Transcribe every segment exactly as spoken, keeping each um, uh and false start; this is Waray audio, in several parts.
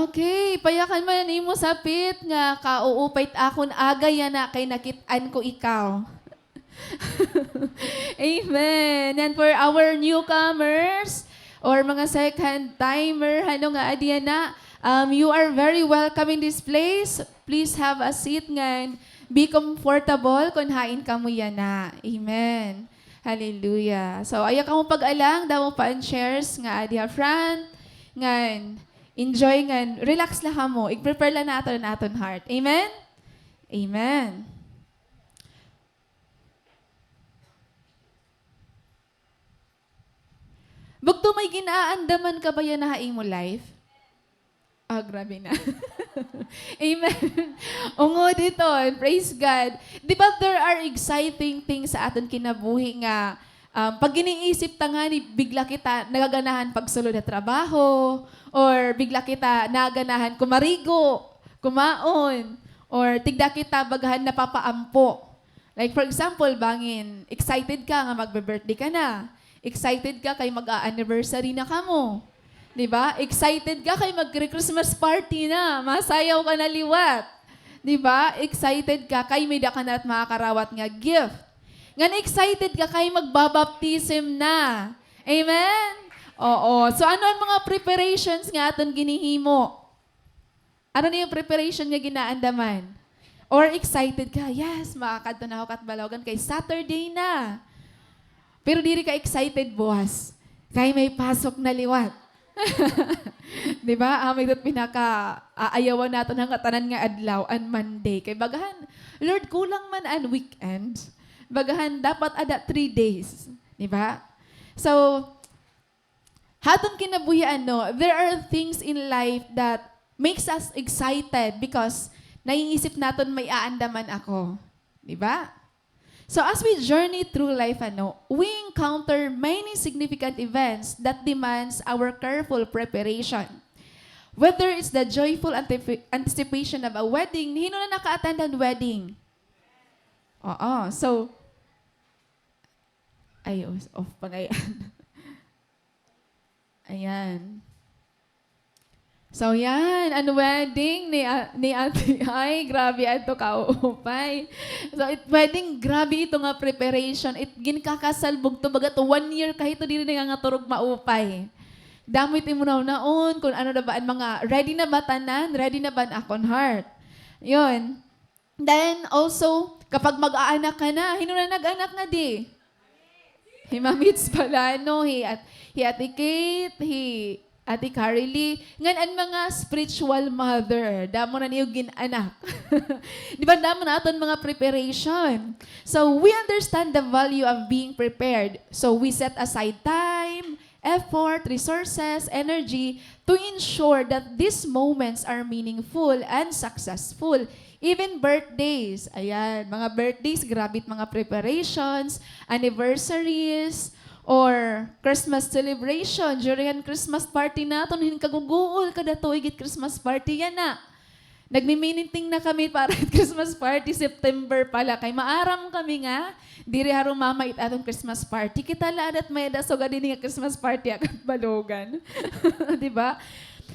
Okay, payakan man an imo sapit nga kauupay it akon aga yana kay nakit-an ko ikaw. Amen. And for our newcomers or mga second timer, ano nga adi yana, um, you are very welcome in this place. Please have a seat ngan be comfortable kon hain kamo yana. Amen. Hallelujah. So, ayaw kamo pag-alang, damo pa an chairs nga adi ha front. Ngan, enjoy ngan, relax la kamo. Ig-prepare la naton an aton heart. Amen? Amen. Bugto, may gin-aandaman ka ba yana ha imo life? Ah, grabe na. Amen. Ungod hiton, praise God. Di ba there are exciting things sa aton kinabuhi nga, um, pag giniisip ta ngani, bigla kita nagaganahan pagsulod ha trabaho, or bigla kita nagaganahan kumarigo, kumaon, or tigda kita bagahan napapaampo. Like, for example, bangin, excited ka nga magbe-birthday ka na. Excited ka kay mag-a-anniversary na kamo. Di ba? Excited ka kay magre-Christmas party na. Masayaw ka na liwat. Di ba? Excited ka kay may-ada ka na lat makakarawat nga gift. Ngan excited ka kay magbabaptism na. Amen? Oo. So, ano an mga preparations nga aton ginhihimo? Ano na yung preparation nga ginaandaman? Or excited ka, "Yes, makakadto na ako Catbalogan kay Saturday na." Pero diri ka excited buwas. Kay may pasok na liwat. Di ba? Amo ito pinaka-aayawan naton nga tanan nga adlaw, an Monday. Kay bagahan, "Lord, kulang man an weekend." Bagahan, dapat ada three days. Di ba? So, ha aton kinabuhi, ano, there are things in life that makes us excited because naiisip naton may aandaman ako. Di ba? So as we journey through life, ano, we encounter many significant events that demands our careful preparation. Whether it's the joyful antip-, anticipation of a wedding, hin-o na naka-attend han wedding? Oo. So, ay, off pa ngay-an. Ayan. So, yan, an wedding ni, a-, ni Ate Ai, grabe adto kaupay. So, it, wedding, grabe ito nga preparation. It, ginkakasal bugto, baga to, one year ka hito, diri nangangaturog maupay. Damo it imo naon-naon, kon ano na ba an mga, ready na ba tanan? Ready na ba an akon heart? Yun. Then, also, kapag mag-aanak ka na, hin-o na nag-anak ngadi? Hi Ma'am Mitz pala, no? Hi At-, hi Ate Kate, hi Ate Carly. Ngan an mga spiritual mother, damo na niyo gin-anak. Di ba, damo na aton mga preparation. So, we understand the value of being prepared. So, we set aside time, effort, resources, energy to ensure that these moments are meaningful and successful. Even birthdays, ayan, mga birthdays, grabe it mga preparations, anniversaries, or Christmas celebration. During an Christmas party naton, hin kaguguol kada tuig it Christmas party yana. Nagmi-meeting na kami para it Christmas party, September pala. Kay maaram kami nga, diri harumamay it aton Christmas party. Kita la ada it may-ada sugad hini nga Christmas party ha Catbalogan. Di ba?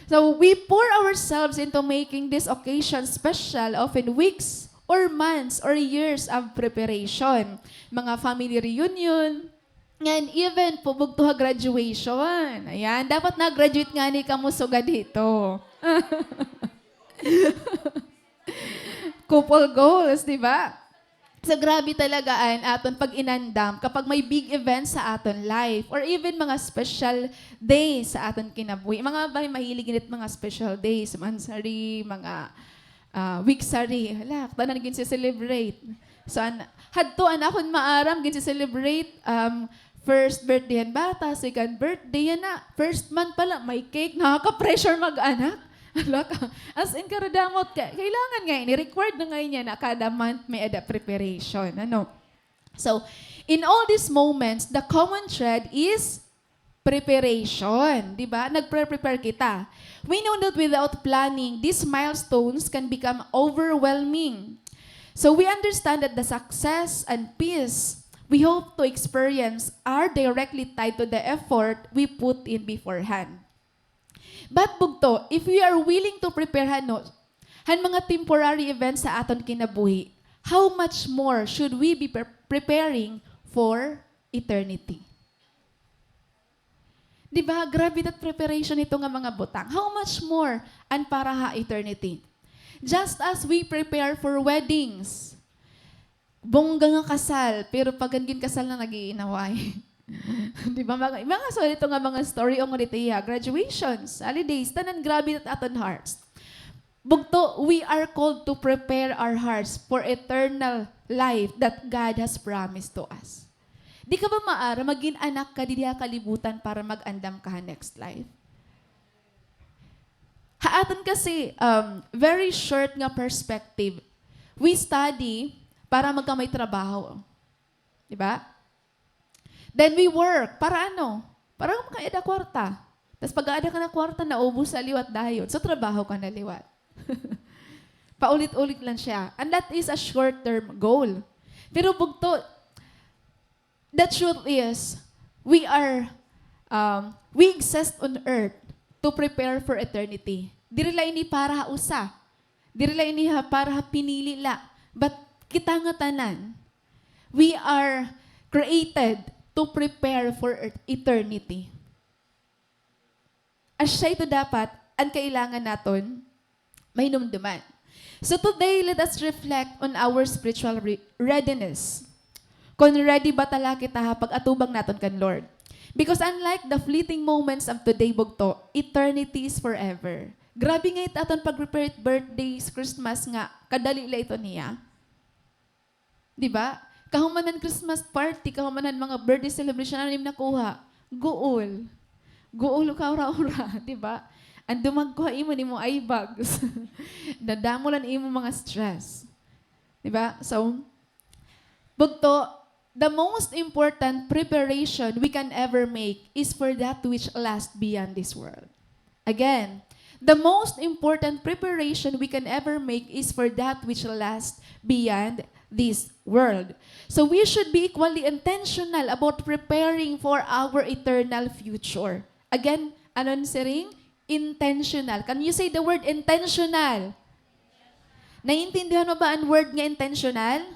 So, we pour ourselves into making this occasion special, often weeks or months or years of preparation. Mga family reunion, ngan even po bugto ha graduation. Ayan, dapat na-graduate ngani kamo sugad hito. Couple goals, di ba? So, grabe talaga an aton pag-inandam kapag may big event sa aton life or even mga special day sa aton kinabuhi. Mga ba mahilig init mga special days, monthsary, mga ah, weeksary. Hala, tanan ginse-celebrate. So, an-, hadto an akon maaram, ginse-celebrate, um, first birthday han bata, second birthday, yana, first month pa la, may cake, nakaka-pressure mag-anak. Hala ka, as in, karadamot ka. Kailangan ngay-an, required na ngay-an yana, kada month may-ada preparation, ano. So, in all these moments, the common thread is preparation, di ba? Nagpre-prepare kita. We know that without planning, these milestones can become overwhelming. So we understand that the success and peace we hope to experience are directly tied to the effort we put in beforehand. But bugto, if we are willing to prepare han, no, han mga temporary events sa aton kinabuhi, how much more should we be pre-, preparing for eternity? Di ba? Grabe that preparation ito nga mga butang. How much more an para ha eternity? Just as we prepare for weddings, bongga nga kasal, pero pag an ginkasal na, nag-iinaway. Di ba? Mga, mga solid ito nga mga story, o ngunit iya, graduations, holidays, tanan grabe it aton hearts. Bugto, we are called to prepare our hearts for eternal life that God has promised to us. Di ka ba maaram nga gin-anak ka didi ha kalibutan para mag-andam ka ha next life? Ha aton kasi, um, very short nga perspective, we study para magkamay trabaho. Di ba? Then we work. Para ano? Para makaada kwarta. Tas pag-aada ka na kwarta, naubos na liwat dayon. So, trabaho ka na liwat. Paulit-ulit lang siya. And that is a short-term goal. Pero bugto, the truth is, we are, um, we exist on earth to prepare for eternity. Diri la ini para ha usa. Diri la ini ha, para ha pinili la. But kita nga tanan, we are created to prepare for et-, eternity. Asya ito dapat an kailangan naton mahinumduman. So today, let us reflect on our spiritual re-, readiness. Kon ready ba tala kita ha pag-atubang naton kan Lord? Because unlike the fleeting moments of today, bugto, eternity is forever. Grabe nga it aton pag-prepare birthdays, Christmas nga, kadali la ito niya. Di ba? Kahuman han Christmas party, kahuman han mga birthday celebration, ano im nakuha? Guol. Guol o kaura-ura, di ba? An dumagko ha imo, an imo eye bags. Nadamo la an imo mga stress. Di ba? So, bugto, the most important preparation we can ever make is for that which lasts beyond this world. Again, the most important preparation we can ever make is for that which lasts beyond this world. So we should be equally intentional about preparing for our eternal future. Again, ano an siring? Intentional. Can you say the word intentional? Naiintindihan mo ba an word nga intentional?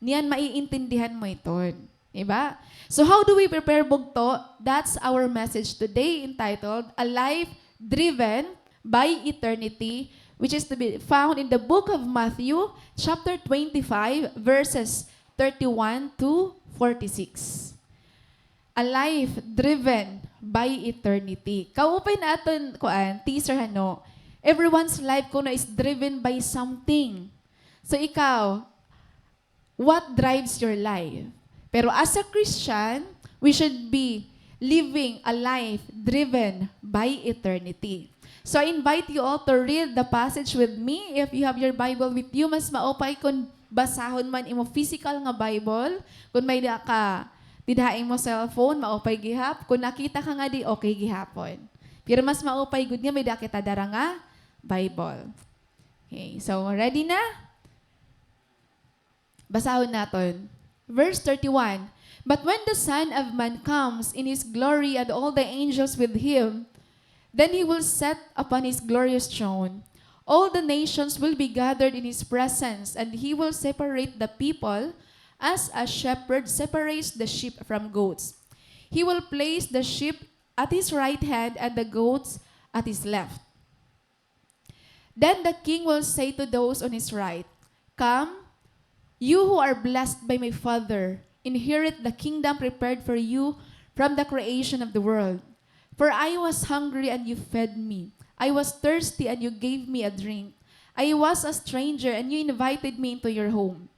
Niyan maiintindihan mo iton. Di ba? So how do we prepare, bugto? That's our message today, entitled A Life Driven by Eternity, which is to be found in the book of Matthew, chapter twenty-five, verses thirty-one to forty-six. A life driven by eternity. Kaupay na aton, kuan, teaser, hano? Everyone's life kuno is driven by something. So ikaw, what drives your life? Pero as a Christian, we should be living a life driven by eternity. So I invite you all to read the passage with me. If you have your Bible with you, mas maupay kon basahon man imo physical nga Bible. Kon may-ada ka dida ha imo cellphone, maupay gihap. Kon nakita ka ngadi, okay gihapon. Pero mas maupay gud nga may-ada kita dara nga Bible. Okay, so ready na? Basahon naton. Verse thirty-one, "But when the Son of Man comes in his glory and all the angels with him, then he will sit upon his glorious throne. All the nations will be gathered in his presence, and he will separate the people as a shepherd separates the sheep from goats. He will place the sheep at his right hand and the goats at his left." Then the king will say to those on his right, "Come, you who are blessed by my Father, inherit the kingdom prepared for you from the creation of the world. For I was hungry and you fed me. I was thirsty and you gave me a drink. I was a stranger and you invited me into your home.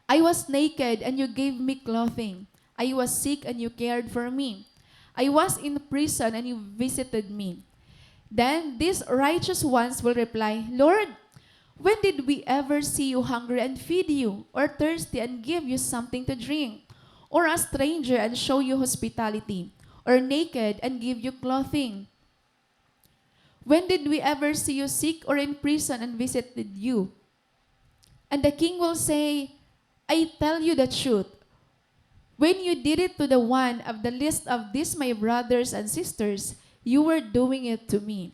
I was naked and you gave me clothing. I was sick and you cared for me. I was in prison and you visited me." Then these righteous ones will reply, "Lord, when did we ever see you hungry and feed you, or thirsty and give you something to drink, or a stranger and show you hospitality, or naked and give you clothing? When did we ever see you sick or in prison and visited you?" And the king will say, "I tell you the truth, when you did it to the one of the least of these my brothers and sisters, You were doing it to me."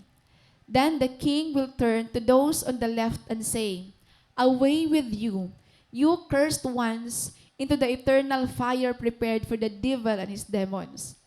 Then the king will turn to those on the left and say, "Away with you, you cursed ones, into the eternal fire prepared for the devil and his demons.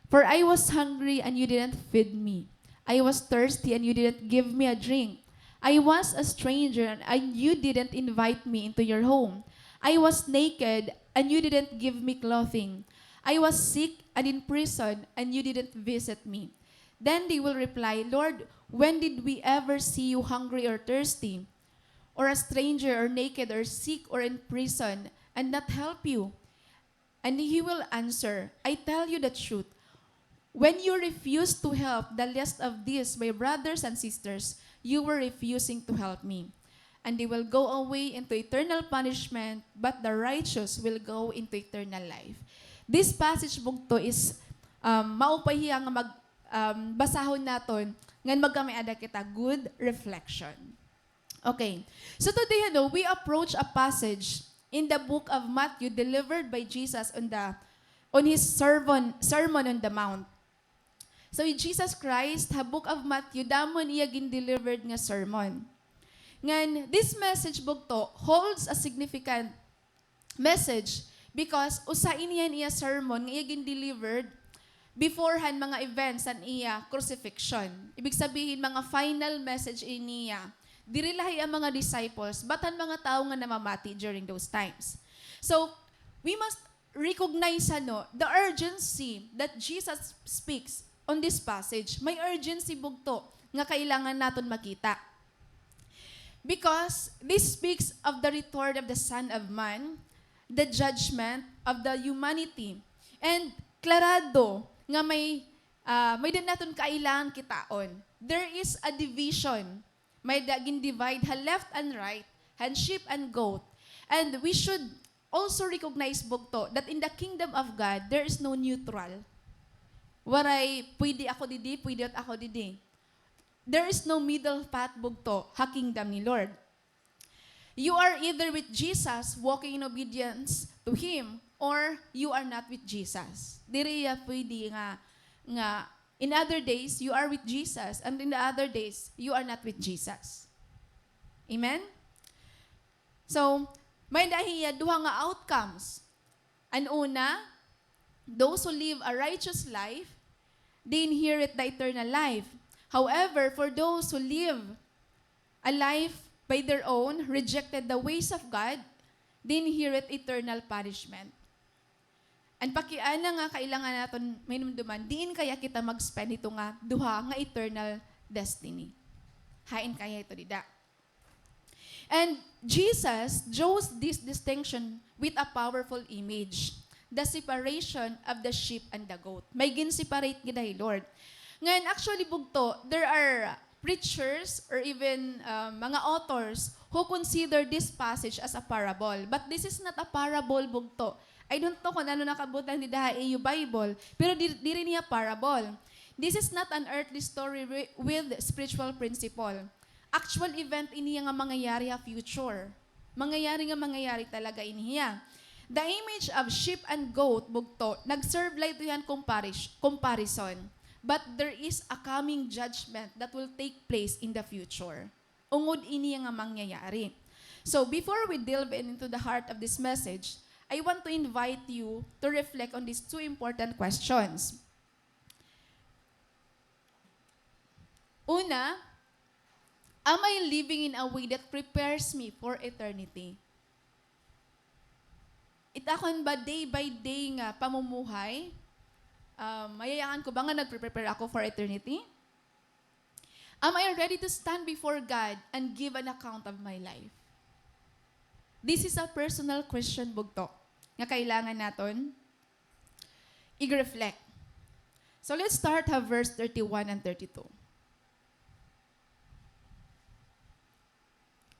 For I was hungry, and you didn't feed me. I was thirsty, and you didn't give me a drink. I was a stranger, and you didn't invite me into your home. I was naked, and you didn't give me clothing. I was sick and in prison, and you didn't visit me." Then they will reply, "Lord, when did we ever see you hungry or thirsty, or a stranger, or naked, or sick, or in prison, and not help you?" And he will answer, "I tell you the truth, when you refuse to help the least of these, my brothers and sisters, you were refusing to help me." And they will go away into eternal punishment, but the righteous will go into eternal life. This passage, bugto, is, um, maupay hiya nga mag-, um, basahon naton ngan magkamay-ada kita good reflection. Okay. So today, ano, we approach a passage in the book of Matthew delivered by Jesus on the, on his sermon, Sermon on the Mount. So, hi Jesus Christ, ha book of Matthew, damo an iya gin-delivered nga sermon. Ngan, this message, bugto, holds a significant message because usa ini han iya sermon nga iya gin-delivered before han mga events han iya crucifixion. Ibig sabihin, mga final message ini niya. Diri la ha iya mga disciples, but han mga tawo nga namamati during those times. So, we must recognize, ano, the urgency that Jesus speaks on this passage. May urgency, bugto, nga kailangan naton makita. Because this speaks of the return of the Son of Man, the judgment of the humanity. And klarado nga may, ah, may-ada naton kailangan kitaon. There is a division. May-ada gin-divide ha left and right, han sheep and goat. And we should also recognize, bugto, that in the kingdom of God, there is no neutral. Waray, pwede ako didi, pwede ako didi. There is no middle path, bugto, ha kingdom ni Lord. You are either with Jesus, walking in obedience to Him, or you are not with Jesus. Diri hiya pwede nga, nga in other days, you are with Jesus, and in the other days, you are not with Jesus. Amen? So, may-ada hiya duha nga outcomes. An una, those who live a righteous life, they inherit the eternal life. However, for those who live a life by their own, rejected the ways of God, they inherit eternal punishment. An pakiana nga kailangan naton mahinumduman, diin kaya kita mag-spend hito nga duha nga eternal destiny? Hain kaya ito dida? And Jesus draws this distinction with a powerful image, the separation of the sheep and the goat. May gin-separate gid hi Lord. Ngan, actually, bugto, there are preachers or even, um, mga authors who consider this passage as a parable. But this is not a parable, bugto. I don't know kon ano nakabutang dida ha iyo Bible, pero di-, diri niya parable. This is not an earthly story wi-, with spiritual principle. Actual event ini nga mangyayari ha future. Mangyayari nga mangyayari talaga ini hiya. The image of sheep and goat, bugto, nag-serve la ito han comparis-, comparison. But there is a coming judgment that will take place in the future. Ungod ini nga mangyayari. So, before we delve into the heart of this message, I want to invite you to reflect on these two important questions. Una, am I living in a way that prepares me for eternity? It akon ba day by day nga pamumuhay, um, mayayakan ko ba nga nagpre-prepare ako for eternity? Am I ready to stand before God and give an account of my life? This is a personal question, bugto, nga kailangan naton i-reflect. So let's start ha verse thirty-one and thirty-two.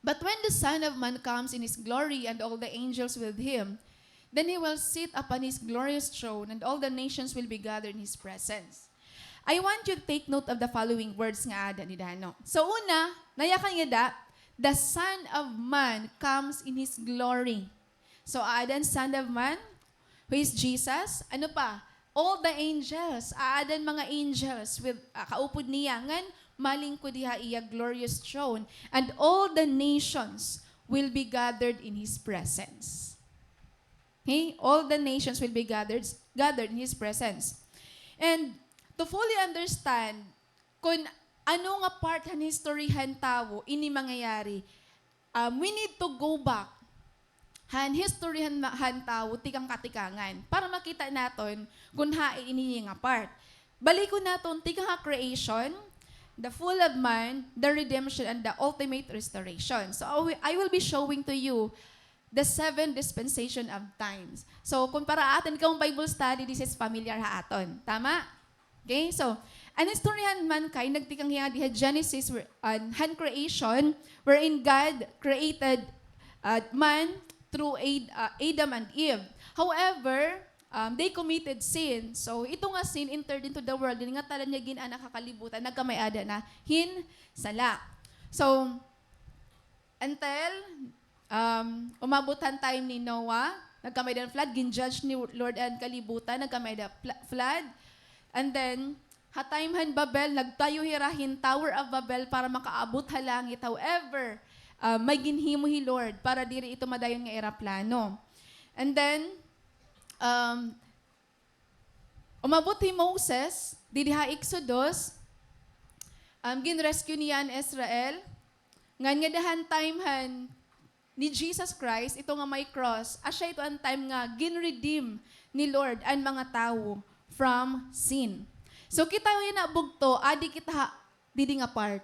But when the Son of Man comes in his glory and all the angels with him, then he will sit upon his glorious throne, and all the nations will be gathered in his presence. I want you to take note of the following words nga aada dida, no? So, una, nayakan ngada, the Son of Man comes in his glory. So, aada an Son of Man, who is Jesus. Ano pa? All the angels, aada an mga angels with, ah, kaupod niya, ngan malingkod ha iya glorious throne, and all the nations will be gathered in his presence. Okay? All the nations will be gathered, gathered in his presence. And to fully understand kun ano nga part han history han tawo ini mangyayari, um, we need to go back han history han, han tawo tikang katikangan para makita naton kun hain ini nga part. Balikon naton tikang ha creation, the fall of man, the redemption, and the ultimate restoration. So, I will, I will be showing to you the seven dispensation of times. So, kun para aton kang Bible study, this is familiar ha aton. Tama? Okay? So, an history han mankind, nagtikang hiya diha Genesis, where, uh, han creation, wherein God created, uh, man through Ad-, uh, Adam and Eve. However, um, they committed sin. So, ito nga sin entered into the world, nga tanan niya gin-anak ha kalibutan, nagkamay-ada na hin sala. So, until, um, umabot han time ni Noah, nagkamay-ada flood, gin-judge ni Lord an kalibutan, nagkamay-ada pla-, flood. And then, ha time han Babel, nagtayo hira hin Tower of Babel para makaabot ha langit. However, um, may ginhimo hi Lord para diri ito madayon nga ira plano. And then, um, umabot hi Moses, didi ha Exodus, um, gin-rescue niya an Israel. Ngan ngada han time han ni Jesus Christ, ito nga may cross, asya ito an time nga gin-redeem ni Lord an mga tawo from sin. So, kita yana bugto, adi kita ha, didi nga part.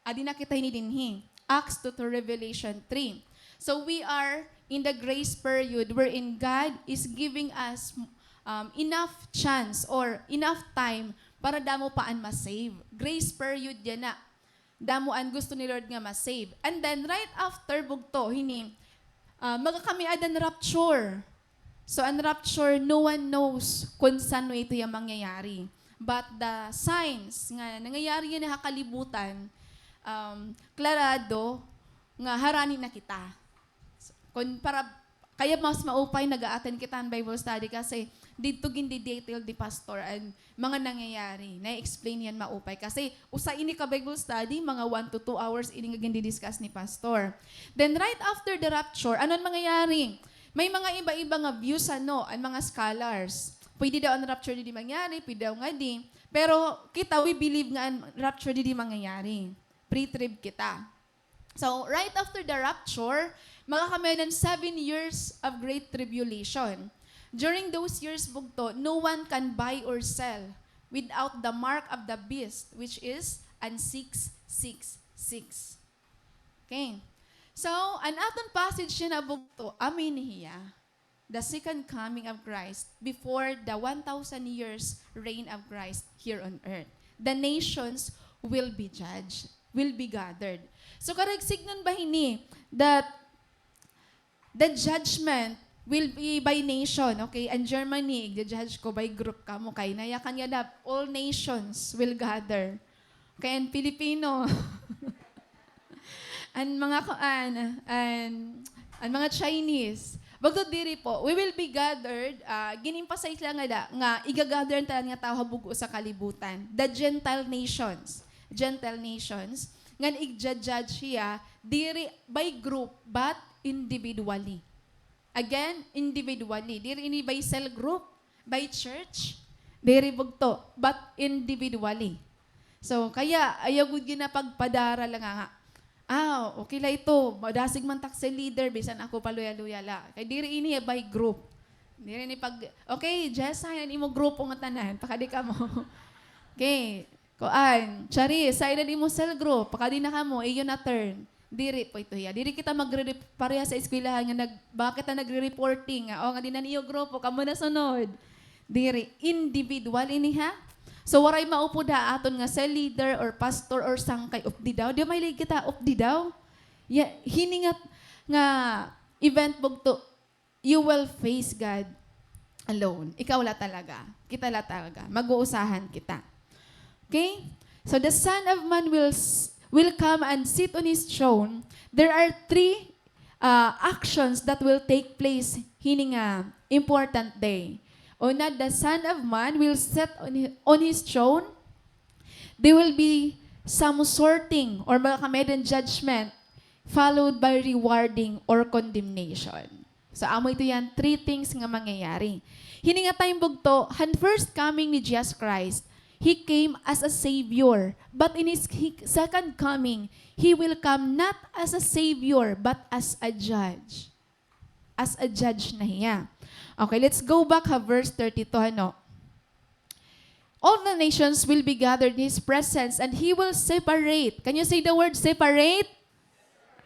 Adi na kita hini dinhi. Acts two to Revelation three. So we are in the grace period wherein God is giving us, um, enough chance or enough time para damo pa an ma-save. Grace period yana. Damo an gusto ni Lord nga ma-save. And then right after bugto hini, ah, magakamiad an rapture. So, an rapture, no one knows kun san-o ito hiya mangyayari. But the signs nga nangyayari yana ha kalibutan, um, klarado nga harani na kita. So, kun para, kaya mas maupay nag-a-attend kita han Bible study kasi didto gindi-detail ni Pastor an mga nangyayari. Na-explain yana maupay. Kasi usa ini ka Bible study, mga one to two hours ini nga gindi-discuss ni Pastor. Then right after the rapture, ano an mangyayari? May mga iba-iba nga views, ano, an mga scholars. Pwede daw an rapture didi mangyari, pwede daw ngadi. Pero kita, we believe nga an rapture didi mangyayari. Pre-trib kita. So, right after the rapture, magakamiad an seven years of great tribulation. During those years, bugto, no one can buy or sell without the mark of the beast, which is an six six six. Okay. So, an aton passage yana bugto, amo ini hiya. The second coming of Christ, before the one thousand years reign of Christ here on earth. The nations will be judged, will be gathered. So, karuyag sidngon ba hini that the judgment will be by nation, okay? An Germany, igja-judge ko by group kamo kay nayakan nga dap, all nations will gather. Kay an Pilipino. An mga kuan, an, an mga Chinese. Bugto diri po, we will be gathered, ah, gin-emphasize la nga da, nga iga-gather an tanan nga tawo ha bug-os nga kalibutan. The Gentile nations, Gentile nations, ngan igja-judge hiya, diri by group, but individually. Again, individually. Diri ini by cell group, by church. Diri bugto, but individually. So, kaya ayaw gud ginapagpadara la nga, nga, "Ah, okay la ito, madasig man tak cell leader, bisan ako paluya-luya la." Kay diri ini by group. Diri ini pag, "Okay, Jessa, yan imo grupo nga tanan, pakadi kamo." Okay. Kuan, Charis, sain an imo cell group? Pakadi na kamo, iyo na turn. Diri po ito hiya. Diri kita magre-, pareha sa eskwelahan nga nag-, baka kita nagre-reporting nga, "O, ngadi na an iyo grupo, kamo na sunod." Diri, individual ini, ha? So, waray maupod ha aton nga cell leader or pastor or sangkay, updi daw. Di mahilig kita, updi daw. Ya, hini nga, nga event bugto, you will face God alone. Ikaw la talaga. Kita la talaga. Mag-uusahan kita. Okay? So the Son of Man will s-, will come and sit on his throne. There are three, uh, actions that will take place hini nga important day. Una, the Son of Man will sit on hi-, on his throne. There will be some sorting or mga kamayan judgment, followed by rewarding or condemnation. So, amo ito yan, three things nga mangyayari. Hini nga time bugto, han first coming ni Jesus Christ, He came as a Savior. But in His, He, second coming, He will come not as a Savior, but as a Judge. As a judge na hiya. Okay, let's go back ha verse thirty-two, ano? All the nations will be gathered in His presence, and He will separate. Can you say the word separate?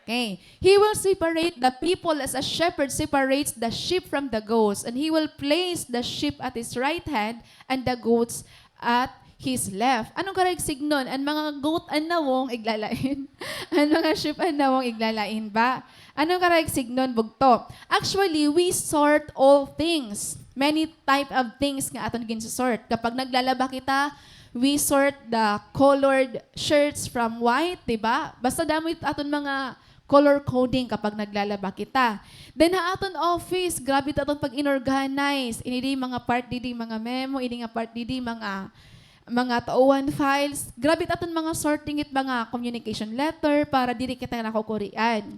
Okay. He will separate the people as a shepherd separates the sheep from the goats, and He will place the sheep at His right hand and the goats at His left. Ano karuyag signon? An mga goat an nawong iglalain. An mga sheep an nawong iglalain ba? Ano karuyag signon, bugto? Actually, we sort all things. Many type of things nga aton ginsosort. Kapag naglalaba kita, we sort the colored shirts from white, di ba? Basta damo it aton mga color coding kapag naglalaba kita. Then ha aton office, grabe it aton pag-inorganize. Ini di mga part didi mga memo, ini nga part didi mga, mga tauhan files. Grabe it aton mga sorting it mga communication letter para diri kita nakukurian.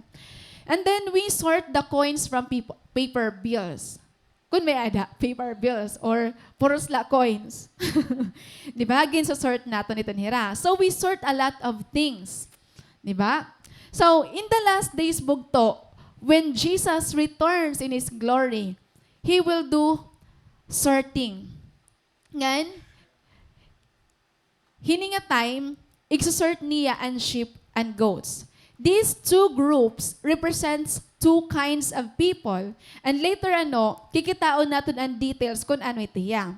And then we sort the coins from peop-, paper bills. Kun may-ada, paper bills or purosla coins. Di ba? Ginsosort naton iton hira. So, we sort a lot of things. Di ba? So, in the last days, bugto, when Jesus returns in His glory, He will do sorting. Ngan, hini nga time, igsusort niya an sheep and goats. These two groups represents two kinds of people, and later, ano, kikitaon naton an details kun ano ito hiya.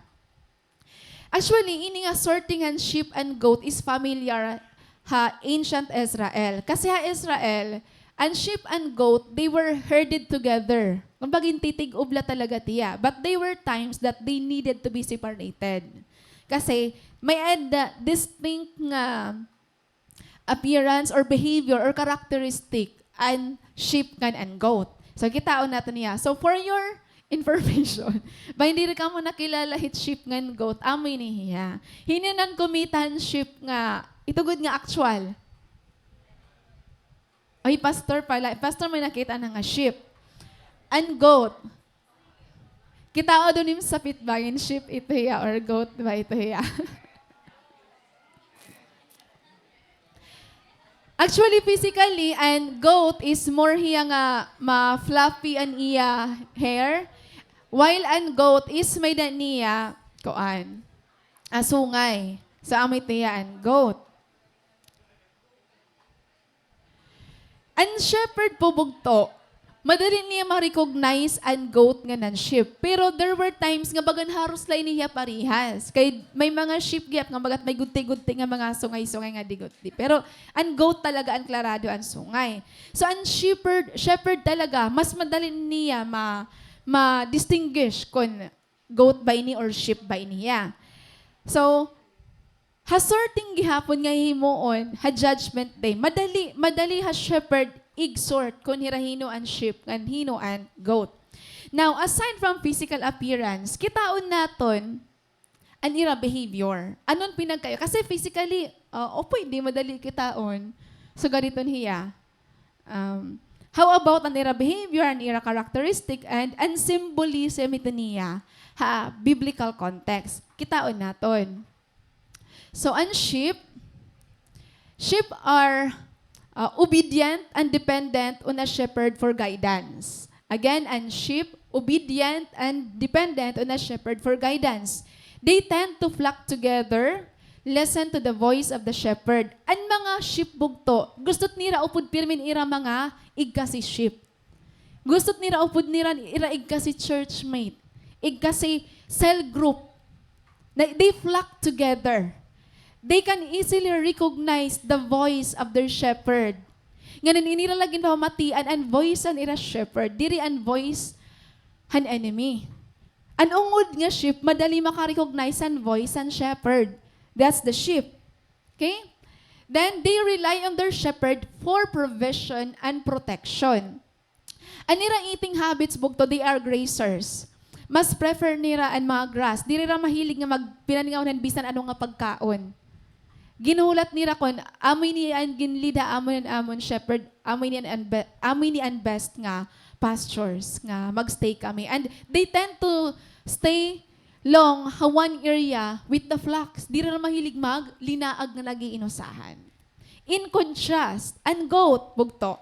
Actually, ini nga sorting han sheep and goat is familiar ha ancient Israel. Kasi ha Israel, an sheep and goat, they were herded together. Kumbaga, gintitig-ob la talaga tiya. But there were times that they needed to be separated. Kasi may-ada distinct nga appearance or behavior or characteristic an sheep ngan an goat. So, kitaon naton niya. So, for your information, bangin diri kamo nakilala hit sheep ngan goat, amo ini hiya. Hini an kumita han sheep nga, ito gud nga actual. Ay, pastor pala. Pastor, may nakita na nga sheep. An goat. Kitaon daw nim sapit bangin sheep ito hiya or goat ba ito hiya? Actually, physically, an goat is more hiya nga ma-fluffy an iya hair, while an goat is may-ada niya, kuan, ah, sungay. So, amo ito hiya an goat. An shepherd po, bugto, madali niya ma-recognize an goat ngan an sheep. Pero there were times nga bagan haros la ini hiya parehas. Kay may mga sheep gihap nga bagat may gudti-gudti nga mga sungay-sungay nga di gudti. Pero an goat talaga an klarado an sungay. So an shepherd, shepherd talaga, mas madali niya ma-, ma-distinguish kon goat ba ini or sheep ba ini hiya. So, ha sorting gihapon nga hihimuon ha Judgment Day, madali, madali ha shepherd ig-sort kon hira hin-o an sheep ngan hin-o an goat. Now, aside from physical appearance, kitaon naton an ira behavior. Ano an pinagkaiba? Kasi physically, ah, o pwede, madali kitaon. So, ganito hiya. Um, how about an ira behavior, an ira characteristic, and an symbolism ito niya ha biblical context? Kitaon naton. So, an sheep, sheep are, uh, obedient and dependent on a shepherd for guidance. Again, an sheep, obedient and dependent on a shepherd for guidance. They tend to flock together, listen to the voice of the shepherd. An mga sheep bugto, gusto nira upod pirmi an ira mga igkasi sheep. Gusto nira upod nira, ira igkasi churchmate, igkasi cell group. Na, they flock together. They can easily recognize the voice of their shepherd. Ngan an ira la ginpamatian, an voice han ira shepherd, diri an voice han enemy. An ungod nga sheep, madali maka-recognize an voice han shepherd. That's the sheep. Okay? Then, they rely on their shepherd for provision and protection. An ira eating habits, bugto, they are grazers. Mas prefer nira an mga grass. Diri ra mahilig nga magpinaningawon han bisan ano nga pagkaon. Ginhulat nira kon amo ini an ginlead ha amon an amon shepherd, amo ini an, an be-, amo ini an best nga pastures nga magstay kami. And they tend to stay long ha one area with the flocks. Diri ra mahilig maglinaag nga nag-iinusahan. In contrast, an goat, bugto,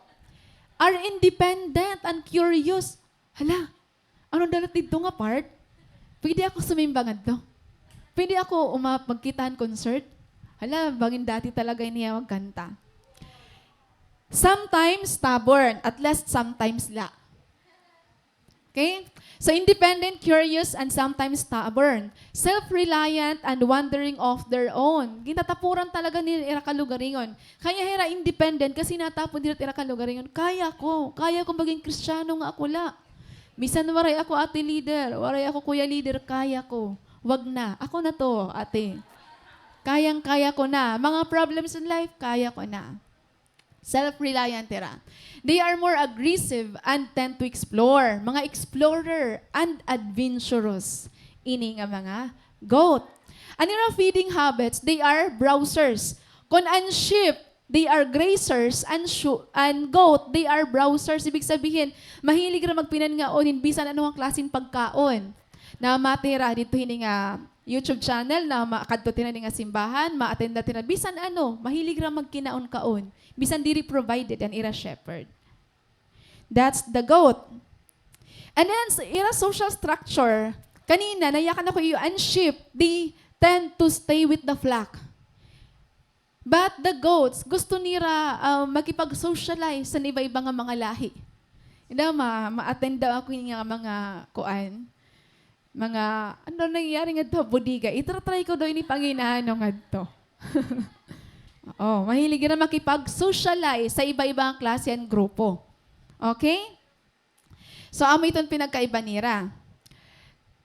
are independent and curious. Hala, ano dalat didto nga part? Pwede ako sumimba ngadto? Pwede ako uma-, magkita han concert? Hala, bangin dati talaga ini nga magkanta. Sometimes stubborn, at least sometimes la. Okay? So, independent, curious, and sometimes stubborn. Self-reliant and wandering off their own. Gintatapuran talaga nira ira kalugaringon. Kaya hira independent kasi natapon nira ira kalugaringon. Kaya ko. Kaya ko maging Kristiyano nga ako la. Bisan waray ako ate leader, waray ako kuya leader, kaya ko. Wag na. Ako na 'to, ate. Kayang-kaya ko na. Mga problems in life, kaya ko na. Self-reliant hira. They are more aggressive and tend to explore. Mga explorer and adventurous ini nga mga goat. An ira feeding habits, they are browsers. Kon an sheep, they are grazers, an shu-, an goat, they are browsers. Ibig sabihin, mahilig ra magpinangaon hin bisan ano nga klase hin pagkaon. Namati hira didto hini nga YouTube channel, na makadto hira hini nga simbahan, ma-attend hira bisan ano, mahilig ra magkinaon-kaon, bisan diri provided an ira shepherd. That's the goat. And then, sa ira social structure, kanina, nayakan ako iyo, an sheep, they tend to stay with the flock. But the goats, gusto nira, ah, makipag-socialize sa iba-iba nga mga lahi. Ina, ma-, ma-attend daw ako nga mga kuan, mga, ano nangyayari ngadto ha bodega? Itra-try ko daw ini panginaano ngadto. Oh, mahilig na makipag-socialize sa iba-iba nga klase han grupo. Okay? So, amo iton pinagkaiba nira.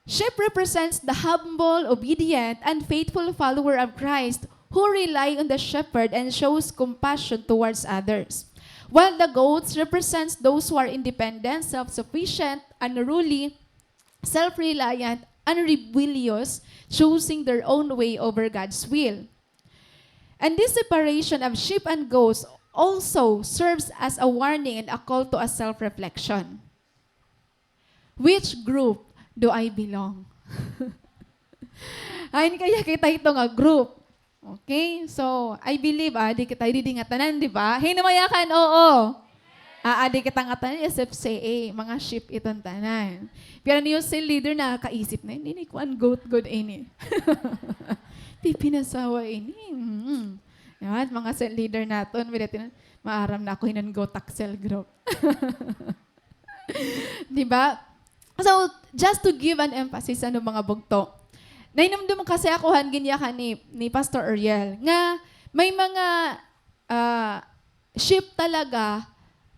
Sheep represents the humble, obedient, and faithful follower of Christ who rely on the shepherd and shows compassion towards others. While the goats represents those who are independent, self-sufficient, unruly, self-reliant, and rebellious, choosing their own way over God's will. And this separation of sheep and goats also serves as a warning and a call to a self-reflection. Which group do I belong? Hain kaya kita ito nga group? Okay, so, I believe, ah, adi kita didi ngatanan, di ba? Hain nga mayakan, oo. Ah, adi kita ngatanan, S F C A, mga sheep iton tanan. Pero an iyo cell leader, nakakaisip na, ini, kuan, goat gud ini. Pipinasawa ini. Mm. Yan, mga cell leader naton, maaram na ako hin an goat ak cell group. Di ba? So, just to give an emphasis, ano, mga bugto. Nahinumdom kasi ako han ginyakan ni, ni Pastor Uriel nga may mga, ah, sheep talaga,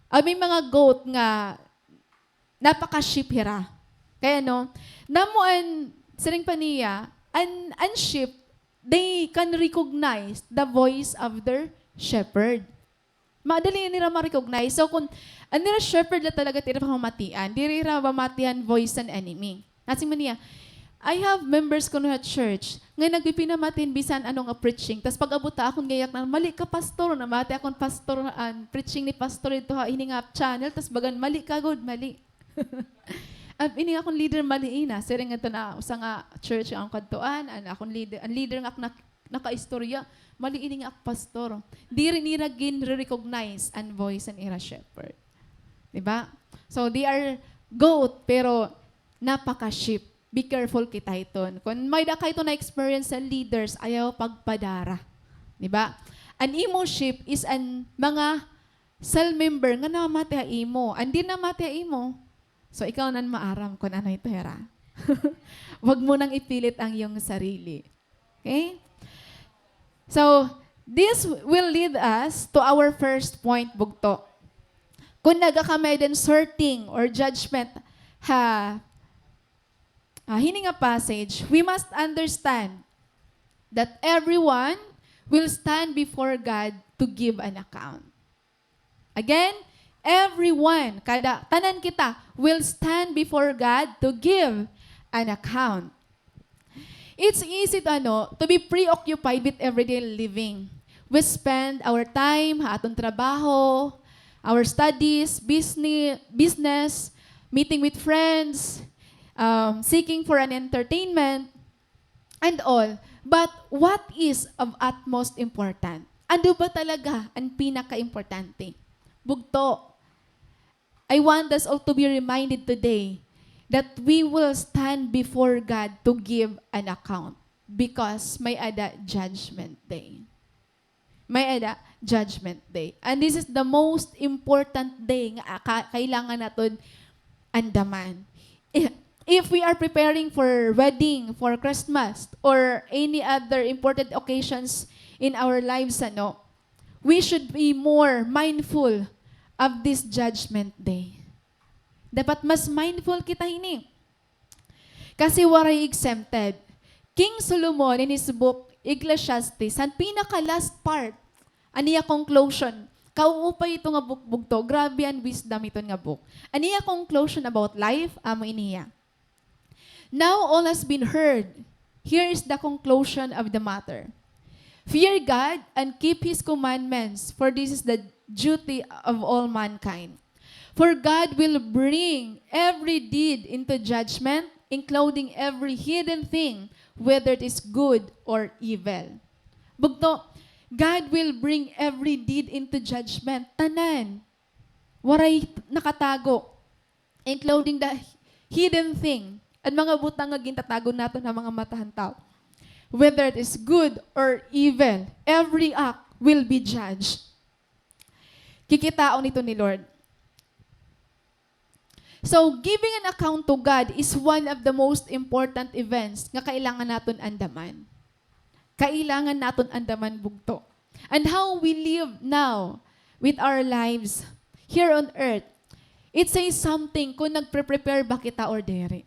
ah, may mga goat nga napaka-sheep hira. Kay ano, namo an, siring pa niya, an, an sheep, they can recognize the voice of their shepherd. Madali nira ma-recognize. So, kon an ira shepherd la talaga it ira pamamatian, diri ira mamati han voice han enemy. Nasiring man niya, I have members kuno ha church nga nagpipinamati hin bisan ano nga preaching. Tas pag-abot ha akon, gayak na, "Mali ka, pastor." Namati akon pastor, an preaching ni pastor didto ha ini nga channel. Tas bagan, "Mali ka gud, mali." An ini akon leader, mali ini. Siring ngadto na usa nga church nga akon kadtuan, an akon leader, an leader nga ak-, nakaistorya, mali ini nga ak pastor. Diri nira ginre-recognize an voice han ira shepherd. Di ba? So, they are goat, pero napaka-sheep. Be careful kita hiton. Kon may-ada ka hiton na-experience sa leaders, ayaw pagpadara. Di ba? An imo sheep is an mga cell member nga namati ha imo. An diri namati ha imo, so, ikaw na an maaram kon ano ito hira. Wag mo nang ipilit ang iyong sarili. Okay? So, this will lead us to our first point, bugto. Kon naga kami hin sorting or judgment ha, ah, hini nga passage, we must understand that everyone will stand before God to give an account. Again, everyone, kada, tanan kita, will stand before God to give an account. It's easy to, ano, to be preoccupied with everyday living. We spend our time ha aton trabaho, our studies, business, business, meeting with friends, um, seeking for an entertainment, and all. But what is of utmost important? Ano ba talaga an pinakaimportante? Bugto, I want us all to be reminded today that we will stand before God to give an account because may-ada Judgment Day. May-ada Judgment Day. And this is the most important day nga ka-, kailangan naton andaman. If, if we are preparing for wedding, for Christmas, or any other important occasions in our lives, ano, we should be more mindful of this Judgment Day. Dapat mas mindful kita hini. Kasi waray exempted. King Solomon in his book, Ecclesiastes, an pinaka-last part, an iya conclusion, kauupay ito nga book, bugto, grabe an wisdom iton nga book. An iya conclusion about life, amo ini hiya. Now all has been heard. Here is the conclusion of the matter. Fear God and keep His commandments, for this is the duty of all mankind. For God will bring every deed into judgment, including every hidden thing, whether it is good or evil. Bugto, God will bring every deed into judgment. Tanan. Waray nakatago. Including the hidden thing. An mga butang nga gintatago naton ha mga mata han tawo. Whether it is good or evil, every act will be judged. Kikitaon ito ni Lord. So, giving an account to God is one of the most important events nga kailangan naton andaman. Kailangan naton andaman, bugto. And how we live now with our lives here on earth, it says something kung nagpre-prepare ba kita or diri.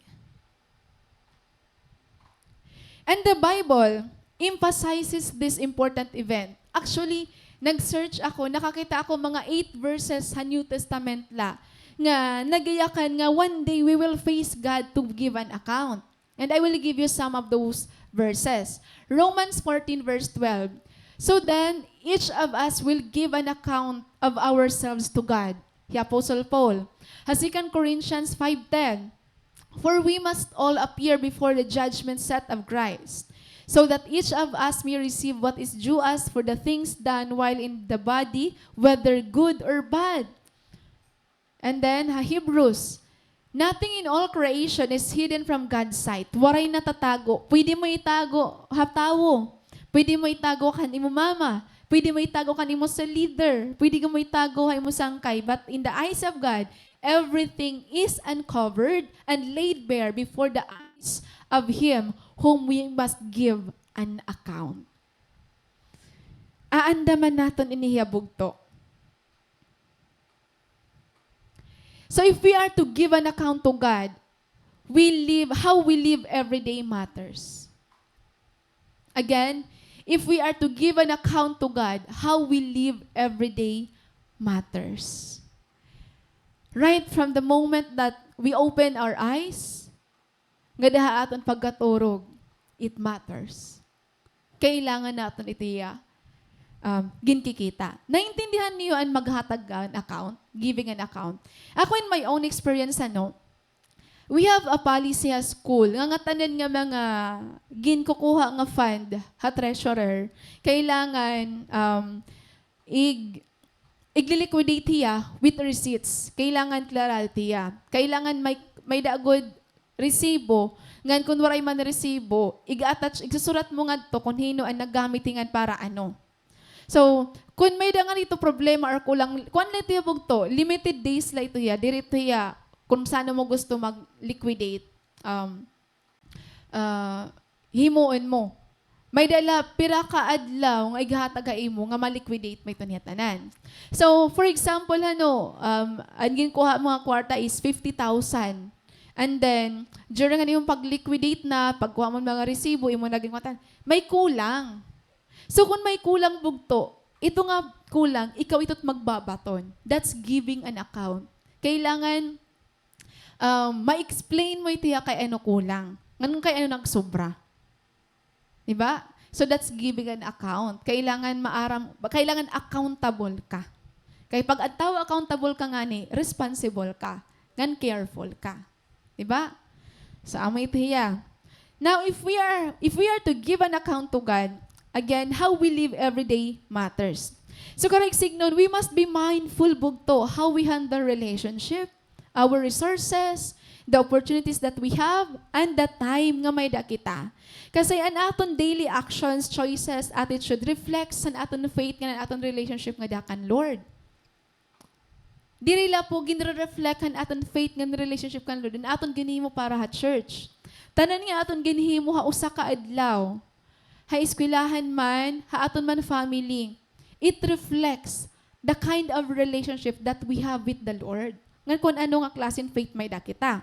And the Bible emphasizes this important event. Actually, nag-search ako, nakakita ako mga eight verses ha New Testament la nga nagayakan nga one day we will face God to give an account. And I will give you some of those verses. Romans fourteen verse twelve. So then, each of us will give an account of ourselves to God. Hi Apostle Paul. Ha Second Corinthians five ten, For we must all appear before the judgment seat of Christ, so that each of us may receive what is due us for the things done while in the body, whether good or bad. And then, ha Hebrews, nothing in all creation is hidden from God's sight. Waray natatago. Pwede mo itago ha tawo. Pwede mo itago kan imo mama. Pwede mo itago kan imo cell leader. Pwede mo itago ha imo sangkay. But in the eyes of God, everything is uncovered and laid bare before the eyes of Him whom we must give an account. Aandaman naton ini hiya, bugto. So if we are to give an account to God, we live, how we live every day matters. Again, if we are to give an account to God, how we live every day matters. Right from the moment that we open our eyes, ngada ha aton pagkaturog, it matters. Kailangan naton ito hiya, um, ginkikita. Naintindihan niyo an maghatag an account, giving an account? Ako, in my own experience, ano, we have a policy ha school nga ngatanan nga mga ginkukuha nga fund ha treasurer, kailangan, um, ig-, igli-liquidate hiya with receipts. Kailangan clarity hiya. Kailangan may, may-ada gud resibo, ngan kun waray man resibo, iga-attach, igsusurat mo ngadto kun hin-o an naggamit hiya ngan para ano. So, kun may-ada ngan ito problema or kulang, kuan la ito hiya, bugto, limited days la ito hiya, diri ito hiya kun san-o mo gusto mag-liquidate, um, ah, himuon mo. May-ada la pira ka adlaw nga ighatag ha imo nga ma-liquidate mo iton hiya tanan. So, for example, ano, um, an ginkuha mo nga kwarta is fifty thousand. And then, during an imong pag-liquidate na, pagkuha mo mga resibo, imo na ginkuha tanan, may kulang. So, kung may kulang, bugto, ito nga kulang, ikaw ito't magbabaton. That's giving an account. Kailangan um, ma-explain mo ito hiya kay ano kulang. Nganong kay ano nagsobra. Di ba? So that's giving an account. Kailangan maaram, kailangan accountable ka. Kay pag an tawo accountable ka ngani, responsible ka, ngan careful ka. Di ba? So, amo ito hiya. Now, if we are, if we are to give an account to God, again, how we live every day matters. So, karuyag sidngon, we must be mindful, bugto, how we handle relationship, our resources, the opportunities that we have, and the time nga may-ada kita. Kasi an aton daily actions, choices, attitude reflects an aton faith ngan an aton relationship ngada kan Lord. Diri la po ginre-reflect han aton faith ngan relationship kan Lord an aton ginhimo para ha church. Tanan nga aton ginhimo ha usa ka adlaw, ha eskwelahan man, ha aton man family, it reflects the kind of relationship that we have with the Lord. Ngan kon ano nga klase hin faith may-ada kita.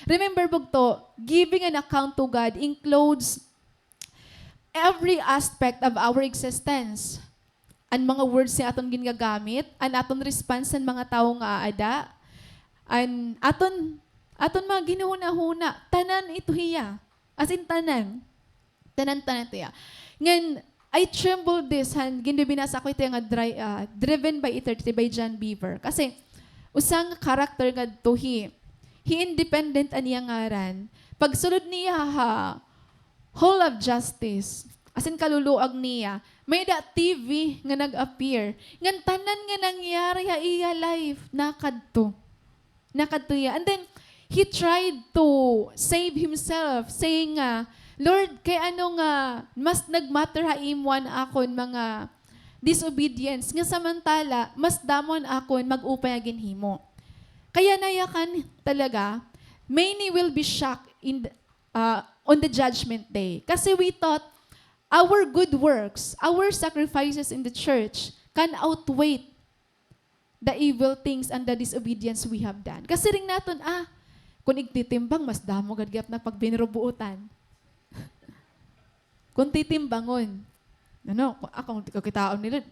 Remember, bugto, giving an account to God includes every aspect of our existence. An mga words nga aton gingagamit, an aton response han mga tawo nga aada, an aton, aton mga ginhunahuna, tanan ito hiya. As in, tanan. Tanan-tanan ito hiya. Ngan, I tremble this, han, ginbibinasa ko ito nga dri-, ah, Driven by Eternity by John Beaver. Kasi, usa nga character ngadto hi, hi Independent an iya ngaran. Pagsulod niya ha Hall of Justice, as in kaluluag niya, may-ada T V nga nag-appear. Ngan tanan nga nangyari ha iya life, nakadto. Nakadto hiya. And then, he tried to save himself, saying nga, "Lord, kay ano nga mas nag-matter ha imo an akon mga disobedience, nga samantala, mas damo an akon mag-upay nga ginhimo." Kaya nayakan talaga, many will be shocked in the, ah, on the judgment day. Kasi we thought our good works, our sacrifices in the church can outweigh the evil things and the disobedience we have done. Kasi siring naton, ah, kon igtitimbang, mas damo gad gihap na pagbinubuotan. Kon titimbangon, ano, ako, kakitaon nila,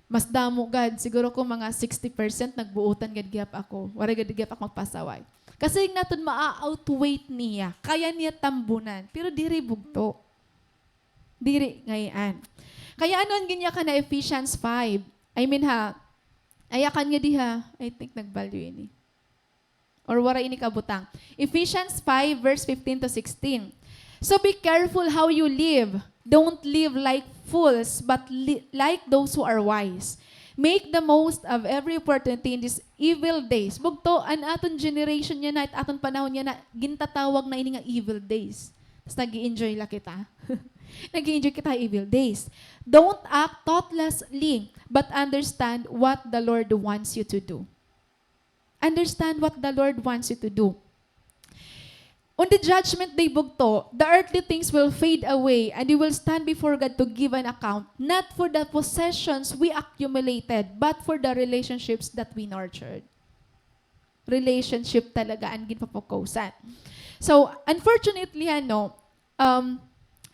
mas damo gad, siguro ko mga sixty percent nagbuotan gad gihap ako. Waray gad gihap ako magpasaway. Kasi siring naton maa-outweigh niya, kaya niya tambunan, pero diri bugto. Diri ngay-an. Kaya ano an ginyakan ha Ephesians five? I mean ha, ayakan nga diha, I think nagbalyo ini. Or waray ini kabutang. Ephesians five verse fifteen to sixteen. So be careful how you live. Don't live like fools, but li-, like those who are wise. Make the most of every opportunity in these evil days. Bugto, an aton generation yana, it aton panahon yana, gintatawag na ini nga evil days. Tas nag-i-enjoy la kita. Nag-i-enjoy kita ha evil days. Don't act thoughtlessly, but understand what the Lord wants you to do. Understand what the Lord wants you to do. On the judgment day, bugto, the earthly things will fade away, and you will stand before God to give an account, not for the possessions we accumulated, but for the relationships that we nurtured. Relationship talaga an ginpapokusan. So, unfortunately, ano, um,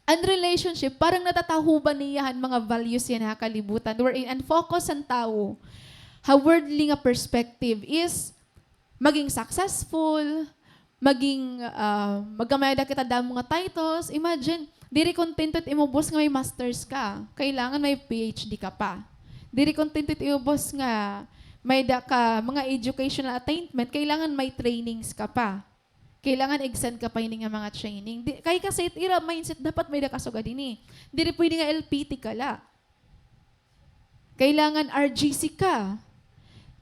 an relationship, parang natatahuban niya han mga values yana ha kalibutan, wherein an focus han tawo, ha worldly nga perspective is maging successful, maging, ah, magkamay-ada kita damo nga titles. Imagine, diri kontento it imo boss nga may masters ka. Kailangan may P H D ka pa. Diri kontento it imo boss nga may-ada ka mga educational attainment. Kailangan may trainings ka pa. Kailangan extend ka pa hini nga mga training. Di, kay kasi it ira mindset dapat may-ada ka sugad hini. Diri pwede nga L P T ka la. Kailangan R G C ka.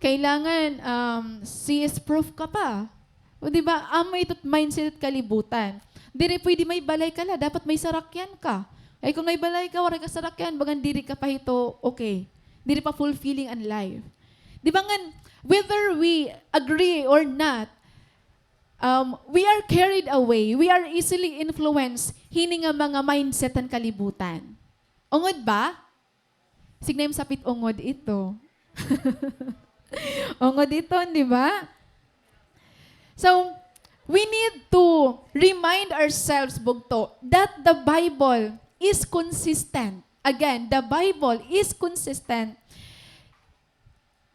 Kailangan, um, C S proof ka pa. O, di ba? Amo ito it mindset it kalibutan. Diri pwede may balay ka la, dapat may sarakyan ka. Ay, kon may balay ka, waray ka sarakyan, bagan diri ka pa hito, okay. Diri pa fulfilling an life. Di ba ngan, whether we agree or not, um, we are carried away, we are easily influenced hini nga mga mindset han kalibutan. Ungod ba? Siring na im sapit, ungod ito. Ungod ito, di ba? So, we need to remind ourselves, bugto, that the Bible is consistent. Again, the Bible is consistent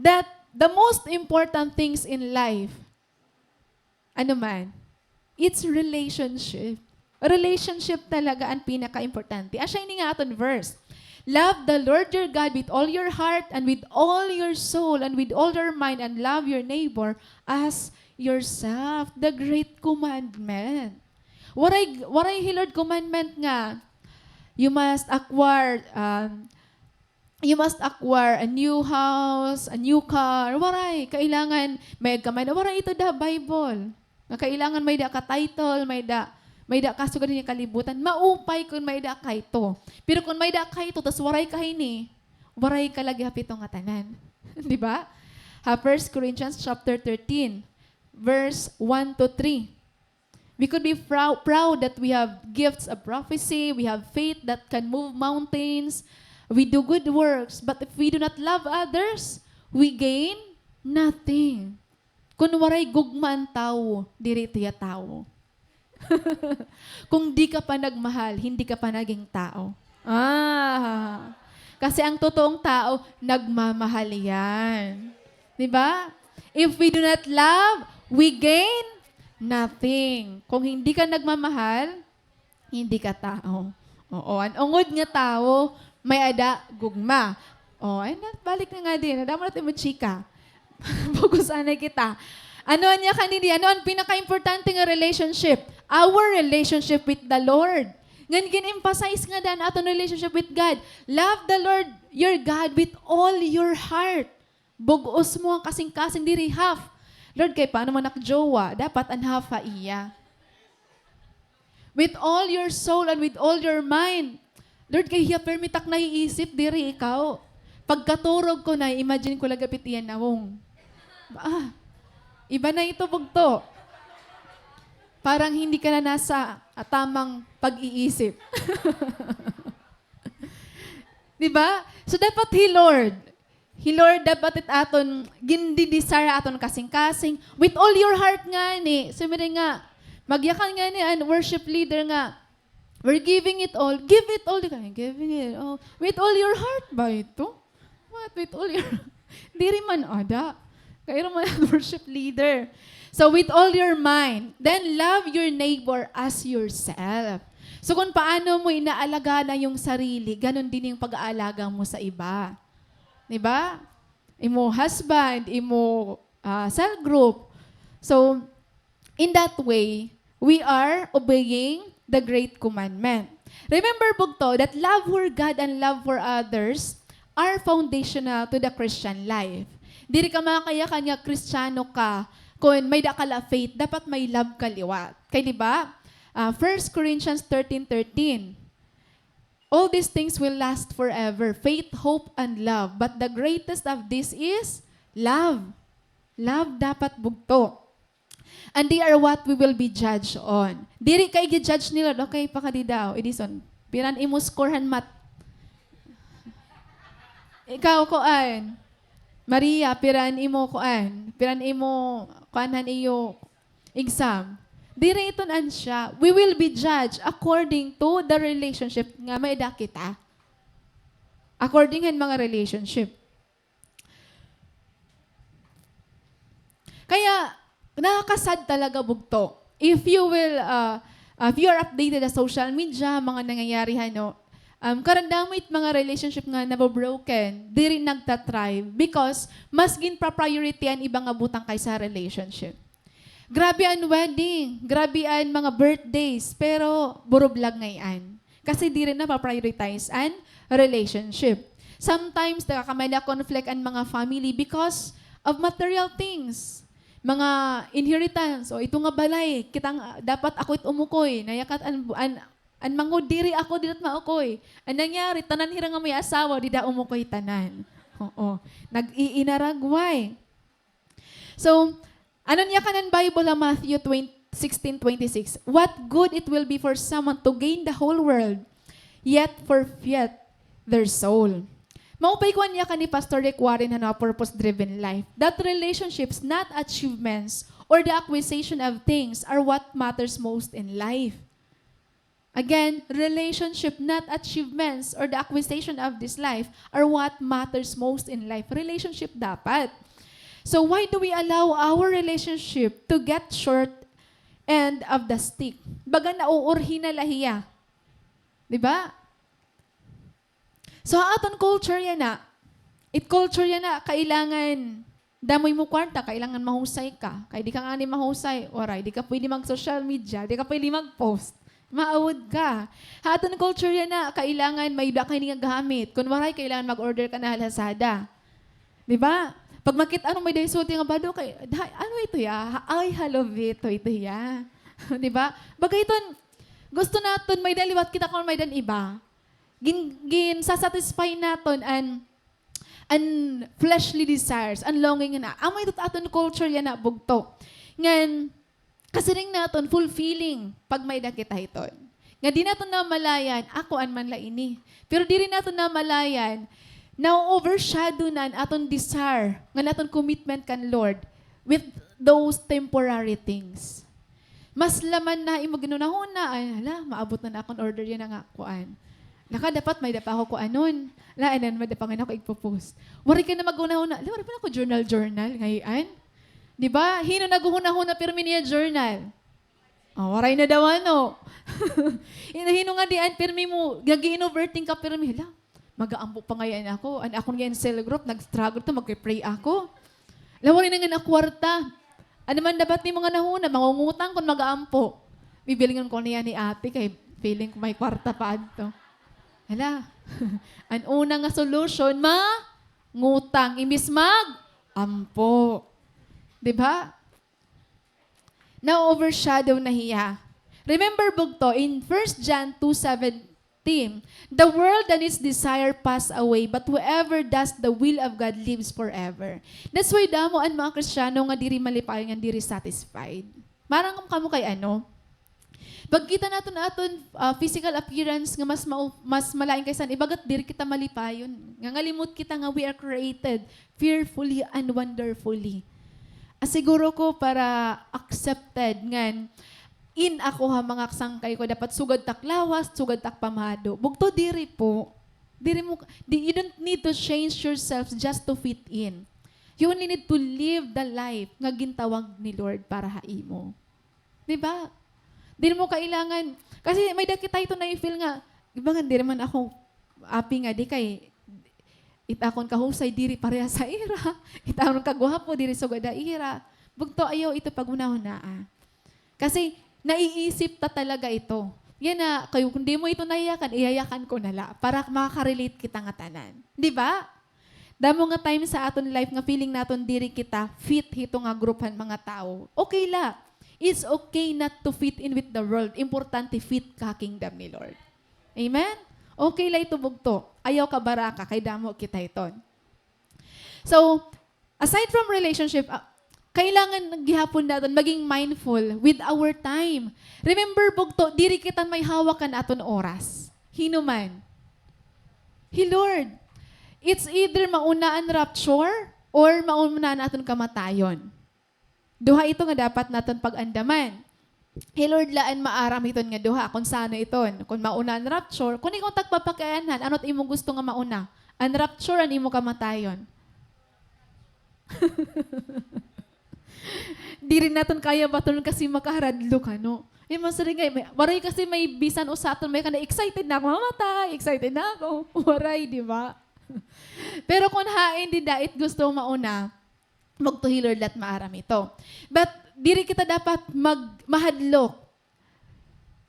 that the most important things in life Ano man? It's relationship. Relationship talaga an pinakaimportante. Asya ini nga aton verse. "Love the Lord your God with all your heart and with all your soul and with all your mind, and love your neighbor as yourself." The great commandment. Waray, waray hi Lord commandment nga you must acquire, um, you must acquire a new house, a new car. Waray, kailangan may-ada ka, may-ada, waray ito ha Bible. Nga kailangan may-ada ka title, may-ada, may-ada ka sugad hini kalibutan. Maupay kon may-ada ka ito. Pero kon may-ada ka ito, tas waray ka hini, waray ka lagi ha pito nga tanan. Di ba? Ha First Corinthians chapter thirteen, verse one to three. We could be prou-, proud that we have gifts of prophecy, we have faith that can move mountains, we do good works, but if we do not love others, we gain nothing. Kon waray gugma an tawo, diri ito hiya tawo. Kung di ka pa nagmahal, hindi ka pa naging tao. Ah. Kasi ang totoong tao, nagmamahal yan. Di ba? If we do not love, we gain nothing. Kung hindi ka nagmamahal, hindi ka tao. Oo, an ungod nga tawo, may-ada gugma. O, ay na, balik na ngadi, nadamo na it imo chika. Focus anay kita. Ano an yakan ini? Ano an pinakaimportante nga relationship? Our relationship with the Lord. Ngan gin-emphasize ngada an aton relationship with God. Love the Lord your God with all your heart. Bug-os mo an kasingkasing, diri half. Lord, kay paano man ak jowa? Dapat an half ha iya. With all your soul and with all your mind. Lord, kay hiya permi tak naiisip, diri ikaw. Pagkaturog ko, na-imagine ko la gapit iya nawong. Ah, iba na ito, bugto. Parang hindi ka na nasa, ah, tamang pag-iisip. Di ba? So, dapat hi Lord, hi Lord dapat it aton gindidesire aton kasingkasing. With all your heart ngani. Siring nga, magyakan ngani an worship leader nga, "We're giving it all." Give it all. Di ka, "Giving it all." With all your heart ba ito? What? With all your, diri man ada. Kay ira man an worship leader. So, with all your mind, then love your neighbor as yourself. So, kung paano mo inaalagaan an iyong sarili, ganun din yung pag-aalaga mo sa iba. Di ba? Imo husband, imo, ah, cell group. So, in that way, we are obeying the great commandment. Remember, bugto, that love for God and love for others are foundational to the Christian life. Diri ka makakayakan nga Kristiyano ka kon may-ada ka la faith, dapat may love ka liwat. Kay di ba, ah, First Corinthians thirteen thirteen, "All these things will last forever, faith, hope, and love. But the greatest of this is love." Love dapat, bugto. "And they are what we will be judged on." Diri ka igi-judge ni Lord, okay, pakadi daw, Edison. Pira an imo score han math? Ikaw, kuan. Maria, pira an imo kuan? Pira an imo kuan han iyo exam? Diri iton an siya. We will be judged according to the relationship nga may-ada kita. According han mga relationship. Kaya, nakaka-sad talaga, bugto. If you will, ah, ah, if you are updated sa social media, mga nangyayari, ano, um, karan damo it mga relationship nga nabo-broken, diri nagta-thrive because mas ginpa-priority an iba nga butang kaysa relationship. Grabe an wedding, grabe an mga birthdays, pero burublag ngay-an. Kasi diri napa-prioritize an relationship. Sometimes, nakakamay-ada conflict an mga family because of material things. Mga inheritance, o ito nga balay, kita nga, dapat ako it umukoy, nayakat an, an, an manghod, diri ako, diri it maukoy. An nangyari, tanan hira nga may asawa, dida umukoy tanan. Oo. Nag-iinaragway. So, ano an yakan han Bible ha Matthew twenty, sixteen twenty-six? "What good it will be for someone to gain the whole world, yet forfeit their soul." Maupay ko an yakan ni Pastor Rick Warren han Purpose-Driven Life, that relationships, not achievements, or the acquisition of things are what matters most in life. Again, relationship, not achievements or the acquisition of this life, are what matters most in life. Relationship dapat. So why do we allow our relationship to get short end of the stick. Baga nauurhi na la hiya. Di ba? So, ha aton culture yana, it culture yana, kailangan damo imo kwarta, kailangan mahusay ka. Kay di ka ngani mahusay, waray, di ka pwede mag-social media, di ka pwede mag-post. Maawod ka. Ha aton culture yana, kailangan may-ada ka hini nga gamit. Kun waray, kailangan mag-order ka na ha Lazada. Di ba? Pag makit-an mo may-ada isulti nga bado kay, "Ano ito ya? Ay, halo ito, ito ya." Di ba? Baga iton, gusto naton may-ada liwat kita kun may-ada an iba. Gin-, ginsasatisfy naton an, an fleshly desires, an longing na. Amo ito aton culture yana, bugto. Ngan, kasiring naton fulfilling pag may-ada kita hiton. Nga di naton namalayan, "Ah, kuan man la ini." Pero diri naton namalayan, na-overshadow na an aton desire, ngan aton commitment kan Lord with those temporary things. Mas laman na imo ginhunahuna, ay, hala, maabot na an akon order yana nga kuan. Hala, dapat may-ada pa ako kuanon. Hala, anan, may-ada pa ngani ako igpo-post. Waray ka na maghunahuna, hala, waray pa ako journal-journal, ngay-an. Di ba? Hin-o naghuhunahuna pirmi niya journal? Oh, waray na daw, ano? Hin-o, hin-o nga diin pirmi mo, nag-i-overthink ka pirmi, hala, mag-aampo pa ngay-an ako. An akon ngay-an cell group, nag-struggle to, magpe-pray ako. Hala, waray na ngay-an kwarta. Ano man dapat nimo nga nahuna, mangungutang kun mag-aampo. Bibilngon ko niya ni ate kay feeling ko may kwarta pa adto. Hala, an una nga solution, mangutang imbis mag-ampo. Di ba? Na-overshadow na hiya. Remember, bugto, in First John two seventeen, "The world and its desire pass away, but whoever does the will of God lives forever." That's why damo an mga Kristiyano nga diri malipayon ngan diri satisfied. Maaram kamo kay ano? Pagkita naton aton, ah, physical appearance nga mas mau-, mas malain kaysa an iba, gat diri kita malipayon. Nangalimot kita nga we are created fearfully and wonderfully. Ah, siguro ko para accepted ngan in ako ha mga sangkay ko, dapat sugad tak lawas, sugad tak pamado. Bugto, diri po. Diri mo, di, you don't need to change yourself just to fit in. You only need to live the life nga gintawag ni Lord para ha imo. Di ba? Diri mo kailangan, kasi may-ada kita ito na-feel nga, di ba nga, diri man ako api nga di kay, it akon kahusay diri parehas sa ira. It akon kagwapo diri sugad ha ira. Bugto, ayaw ito paghunahunaa. Kasi naiisip ta talaga ito. Yana, kay kun di mo ito nayakan, iyayakan ko na la para makaka-relate kita ngatanan. Di ba? Damo nga time sa aton life nga feeling naton diri kita fit hito nga group han mga tawo. Okay la. It's okay not to fit in with the world. Importante fit ka ha kingdom ni Lord. Amen? Okay la ito, bugto. Ayaw kabaraka kay damo kita hiton. So, aside from relationship, ah, kailangan gihapon naton maging mindful with our time. Remember, bugto, diri kita may hawak kan aton oras. Hin-o man? Hi Lord. It's either mauna an rapture or mauna an aton kamatayon. Duha ito nga dapat naton pag-andaman. Hi Lord la an maaram hiton nga duha, kon san-o iton. Kon mauna an rapture, kon ikaw an tagpapakianhan, ano it imo gusto nga mauna? An rapture, an imo kamatayon? Diri naton kaya baton kasi makaharadlok, ano? Imo siring nga, may, waray kasi may bisan usa aton may kana, "Excited na ako mamatay, excited na ako." Waray, di ba? Pero kon hain dida it gusto mauna, magtuhi Lord la it maaram ito. But diri kita dapat mag-, mahadlok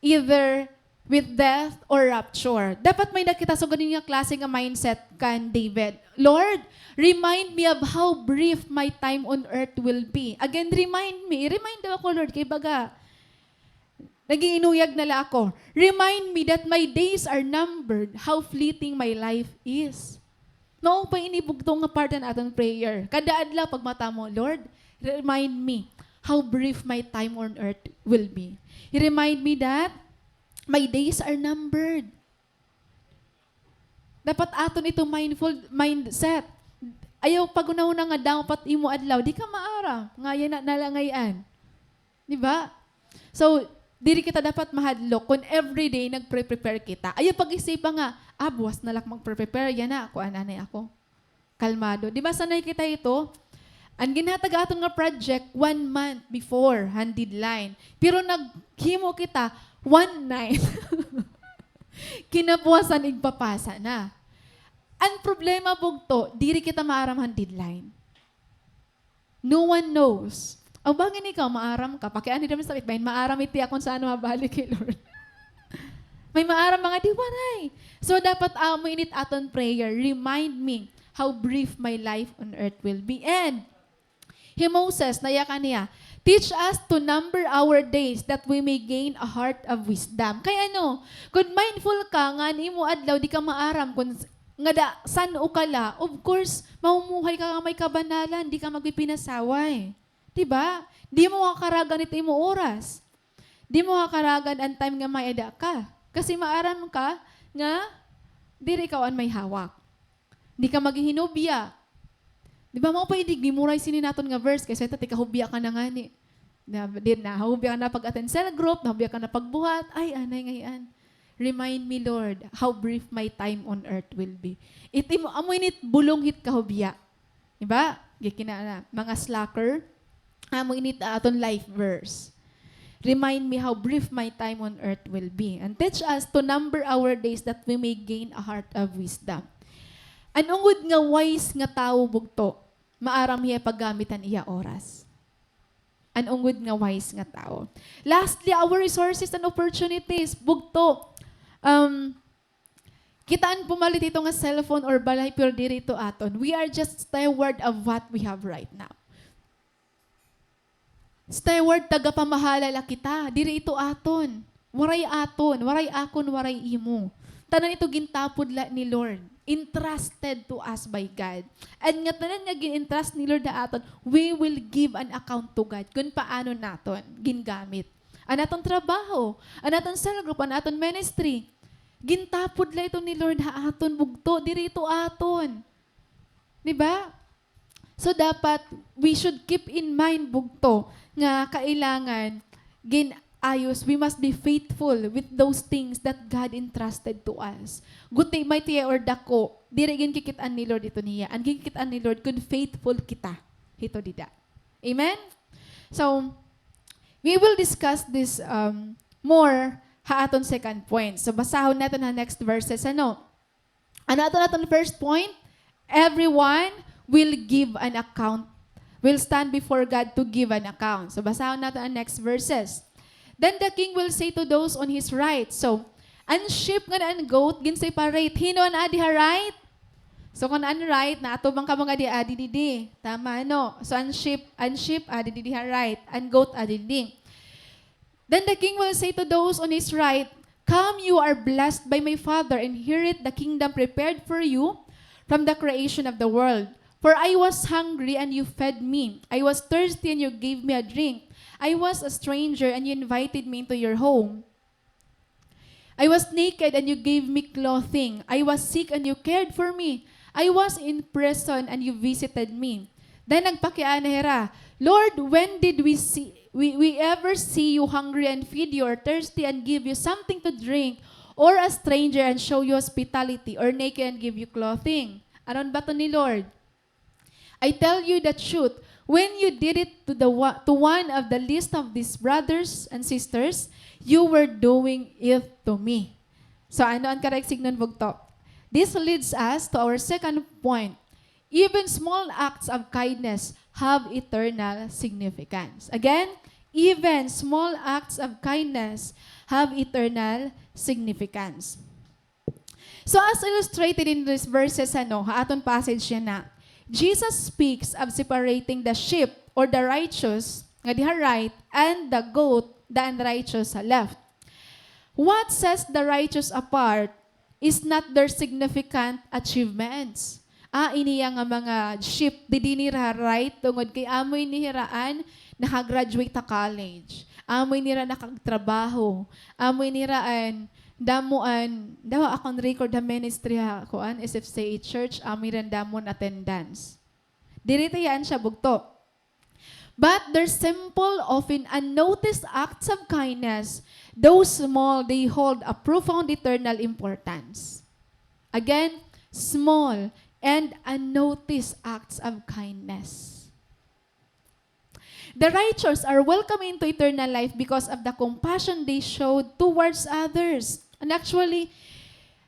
either with death or rapture. Dapat may-ada kita sugad nga klase nga mindset kan David. "Lord, remind me of how brief my time on earth will be." Again, remind me. I-remind daw ako, Lord, kay baga, nag-iinuyag na la ako. "Remind me that my days are numbered, how fleeting my life is." Mao pa ini bugto nga part han aton prayer. Kada adlaw pagmata mo, "Lord, remind me how brief my time on earth will be. Remind me that my days are numbered." Dapat aton ito mindful mindset. Ayaw paghunahuna nga dapat imo adlaw, di ka maaram nga yana na la ngay-an. Di ba? So, diri kita dapat mahadlok kon everyday nagpre-prepare kita. Ayaw pag-isipa nga, "Ah, buwas na la ak magpre-prepare, yana, kuan anay ako." Kalmado. Di ba sanay kita ito? An ginhatag aton nga project, one month before han deadline. Pero naghimo kita one night. Kinabuwasan, igpapasa na. An problema, bugto, diri kita maaram han deadline. No one knows. Aw, bangin ikaw, maaram ka. Pakiana dida man sa kapitbahay, maaram it iya kon san-o mabalik hi Lord. May maaram, mga di, waray. So, dapat amo ini it aton prayer, "Remind me how brief my life on earth will be." And hi Moses, nayakan niya, "Teach us to number our days that we may gain a heart of wisdom." Kay ano, kon mindful ka nga an imo adlaw, di ka maaram kon s-, ngada san-o ka la, of course, mamumuhay ka nga may kabanalan, di ka magpipinasaway. Di ba? Di mo kakaragan it imo oras. Di mo kakaragan an time nga may-ada ka. Kasi maaram ka nga diri ikaw an may hawak. Di ka maghihinubya. Di ba, mao pa ini gin-memorize hini naton nga verse, kay sa ita, tikahubya ka na ngani. Na, di, nahubya ka na pag-attend cell group, nahubya ka na pagbuhat. Ay, anay ngay-an. Remind me, Lord, how brief my time on earth will be. It imo, amo ini it bulong hit kahubya. Di ba? Gikina na, mga slacker. Amo ini it aton life verse. "Remind me how brief my time on earth will be, and teach us to number our days that we may gain a heart of wisdom." An ungod nga wise nga tawo, bugto, maaram hiya paggamit han iya oras. An ungod nga wise nga tawo. Lastly, our resources and opportunities, bugto. Um, kita an pumalit hito nga cellphone or balay, pero diri ito aton. We are just steward of what we have right now. Steward, tagapamahala la kita. Diri ito aton. Waray aton, waray akon, waray imo. Tanan ito gintapod la ni Lord. Entrusted to us by God. And nga tanan nga gin-entrust ni Lord ha aton, we will give an account to God kon paano naton gingamit. An aton trabaho, an aton cell group, an aton ministry. Gintapod la ito ni Lord ha aton, bugto, diri ito aton. Di ba? So, dapat, we should keep in mind, bugto, nga kailangan gin-ayos, we must be faithful with those things that God entrusted to us. Guti, mighty or dako, diri ginkikit-an ni Lord ito niya. An ginkikit-an ni Lord, kon faithful kita hito dida. Amen? So, we will discuss this, um, more ha aton second point. So, basahon naton ha next verses, ano? Ano aton, aton first point? Everyone will give an account, will stand before God to give an account. So, basahon naton an next verses. Then the king will say to those on his right. So, an sheep ngan an goat, gin-separate. Hin-o an adi ha right? So, kon an right, naatubang kamo nga adi, adi didi. Tama, no? So, an sheep, an sheep, adi didi ha right. An goat, adi didi. Then the king will say to those on his right, "Come, you are blessed by my Father, inherit the kingdom prepared for you from the creation of the world. For I was hungry, and you fed me. I was thirsty, and you gave me a drink. I was a stranger, and you invited me into your home. I was naked, and you gave me clothing. I was sick, and you cared for me. I was in prison, and you visited me." Then nagpakiana hira, "Lord, when did we see, we, we ever see you hungry and feed you, or thirsty and give you something to drink, or a stranger and show you hospitality, or naked and give you clothing?" Ano an baton ni Lord? "I tell you the truth, when you did it to the wa-, to one of the least of these brothers and sisters, you were doing it to me." So, ano an karuyag sidngon, bugto? This leads us to our second point. Even small acts of kindness have eternal significance. Again, even small acts of kindness have eternal significance. So, as illustrated in these verses, ano, ha aton passage yana, Jesus speaks of separating the sheep or the righteous, nga diha right, and the goat, the unrighteous, ha left. What sets the righteous apart is not their significant achievements. Ah, ini iya nga mga sheep, didi nira right, tungod kay amo ini hira an naka-graduate ha college. Amo ini hira nakagtrabaho. Amo ini hira an, damo an, daw akon record ha ministry ha, kuan, S F C A church, amo ini hira an damo an attendance. Diri ta hiya an siya, bugto. But their simple, often unnoticed acts of kindness, though small, they hold a profound eternal importance. Again, small and unnoticed acts of kindness. The righteous are welcome into eternal life because of the compassion they showed towards others. And actually,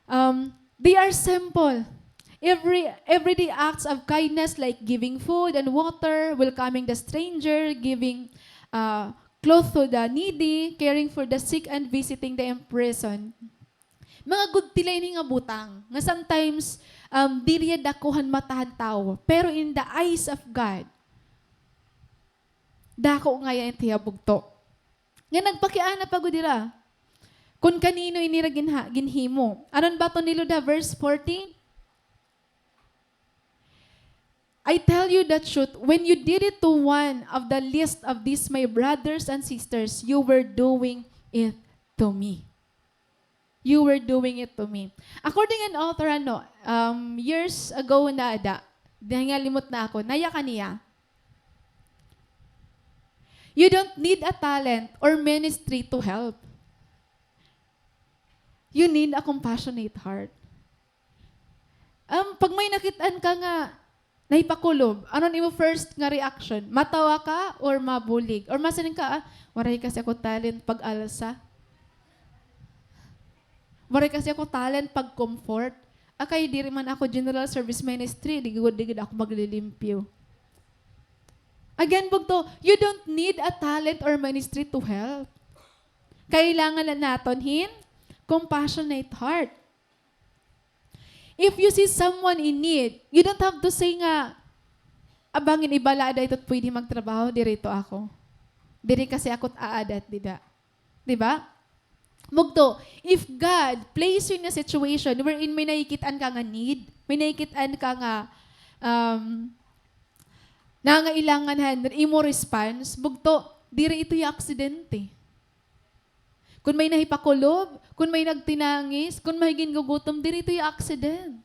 um, they are simple. Every everyday acts of kindness like giving food and water, welcoming the stranger, giving uh, clothes to the needy, caring for the sick, and visiting the imprisoned. Mga good tila ini nga butang nga sometimes um, diri dako han mata han tawo, pero in the eyes of God, dako nga iya it iya bugto. Nga nagpakiana pa gud dira. Kun kanino ini ira ginha-, ginhimo. Aron ba to ni Lord ha verse fourteen? I tell you the truth, when you did it to one of the least of these my brothers and sisters, you were doing it to me. You were doing it to me. According an author, ano, um, years ago na ada, dahil nga limot na ako, naya kaniya, you don't need a talent or ministry to help. You need a compassionate heart. Um, pag may nakit-an ka nga nahipakulob, ano an imo first nga reaction? Matawa ka or mabulig? Or masiring ka, ah, waray kasi ako talent pag-alsa. Waray kasi ako talent pag-comfort. Ah, kay diri man ako general service ministry, di gud, di gud ako maglilimpyo. Again, bugto, you don't need a talent or ministry to help. Kailangan la naton hin compassionate heart. If you see someone in need, you don't have to say nga, "Abangin iba la ada ito pwede magtrabaho, diri ito ako. Diri kasi ako aada dida." Di ba? Bugto, if God place you in a situation wherein may nakikit-an ka nga need, may nakikit-an ka nga, um, nangangailangan han imo response, bugto, diri ito iya aksidente. Kun may nahipakulob, kun may nagtinangis, kun may gingugutom, diri ito iya accident.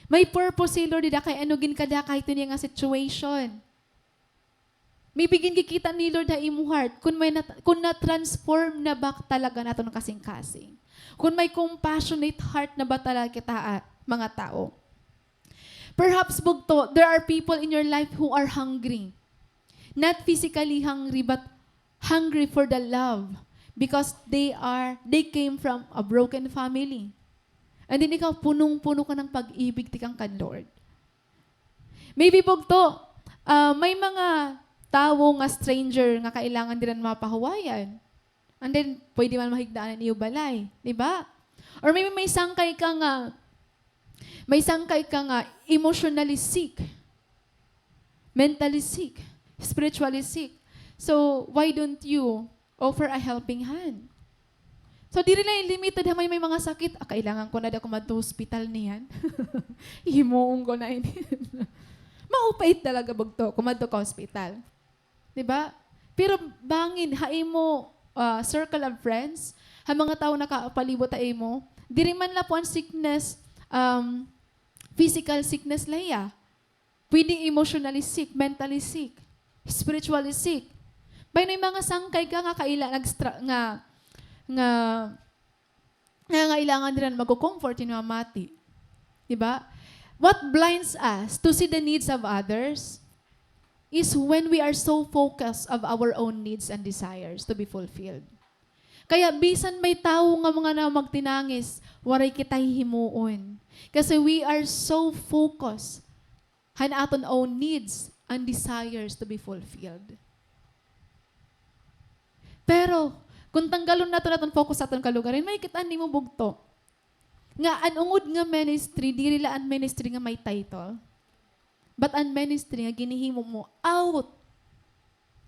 May purpose si Lord dida kay ano ginkadakay ito niya nga situation. Maybe ginkikita ni Lord ha imo heart kun may nat-, kun na-transform na ba talaga naton kasingkasing. Kun may compassionate heart na ba talaga kita, ah, mga tao. Perhaps, bugto, there are people in your life who are hungry. Not physically hungry, but hungry for the love. Because they are, they came from a broken family. And then ikaw, punong-puno ka ng pag-ibig tikang kan Lord. Maybe, bugto, ah, may mga tawo nga stranger nga kailangan dira mapahuwayan. And then, pwede man mahigdaan an iyo balay, di ba? Or maybe may sangkay ka nga, may sangkay ka nga emotionally sick, mentally sick, spiritually sick. So, why don't you offer a helping hand? So, diri la limited ha may, may mga sakit, ah, kailangan ko na daw kumadto hospital niyan. Himuon ko na ini. Maupay talaga, bugto, kumadto ka hospital. Di ba? Pero bangin, ha imo, ah, circle of friends, ha mga tawo nakapalibot ha imo, diri man la po an sickness, um, physical sickness la hiya. Pwedeng emotionally sick, mentally sick, spiritually sick. May, may mga sangkay ka nga kaila-, nagstra-, nga, nga nangangailangan dida magko-comfort hin mamati. Di ba? What blinds us to see the needs of others is when we are so focused of our own needs and desires to be fulfilled. Kaya bisan may tawo nga mga na magtinangis, waray kita hihimuon. Kasi we are so focused han aton own needs and desires to be fulfilled. Pero, kun tanggalon naton aton focus sa aton kalugaringon, makikit-an nimo bugto nga an ungod nga ministry, diri la an ministry nga may title, but an ministry nga ginhihimo mo out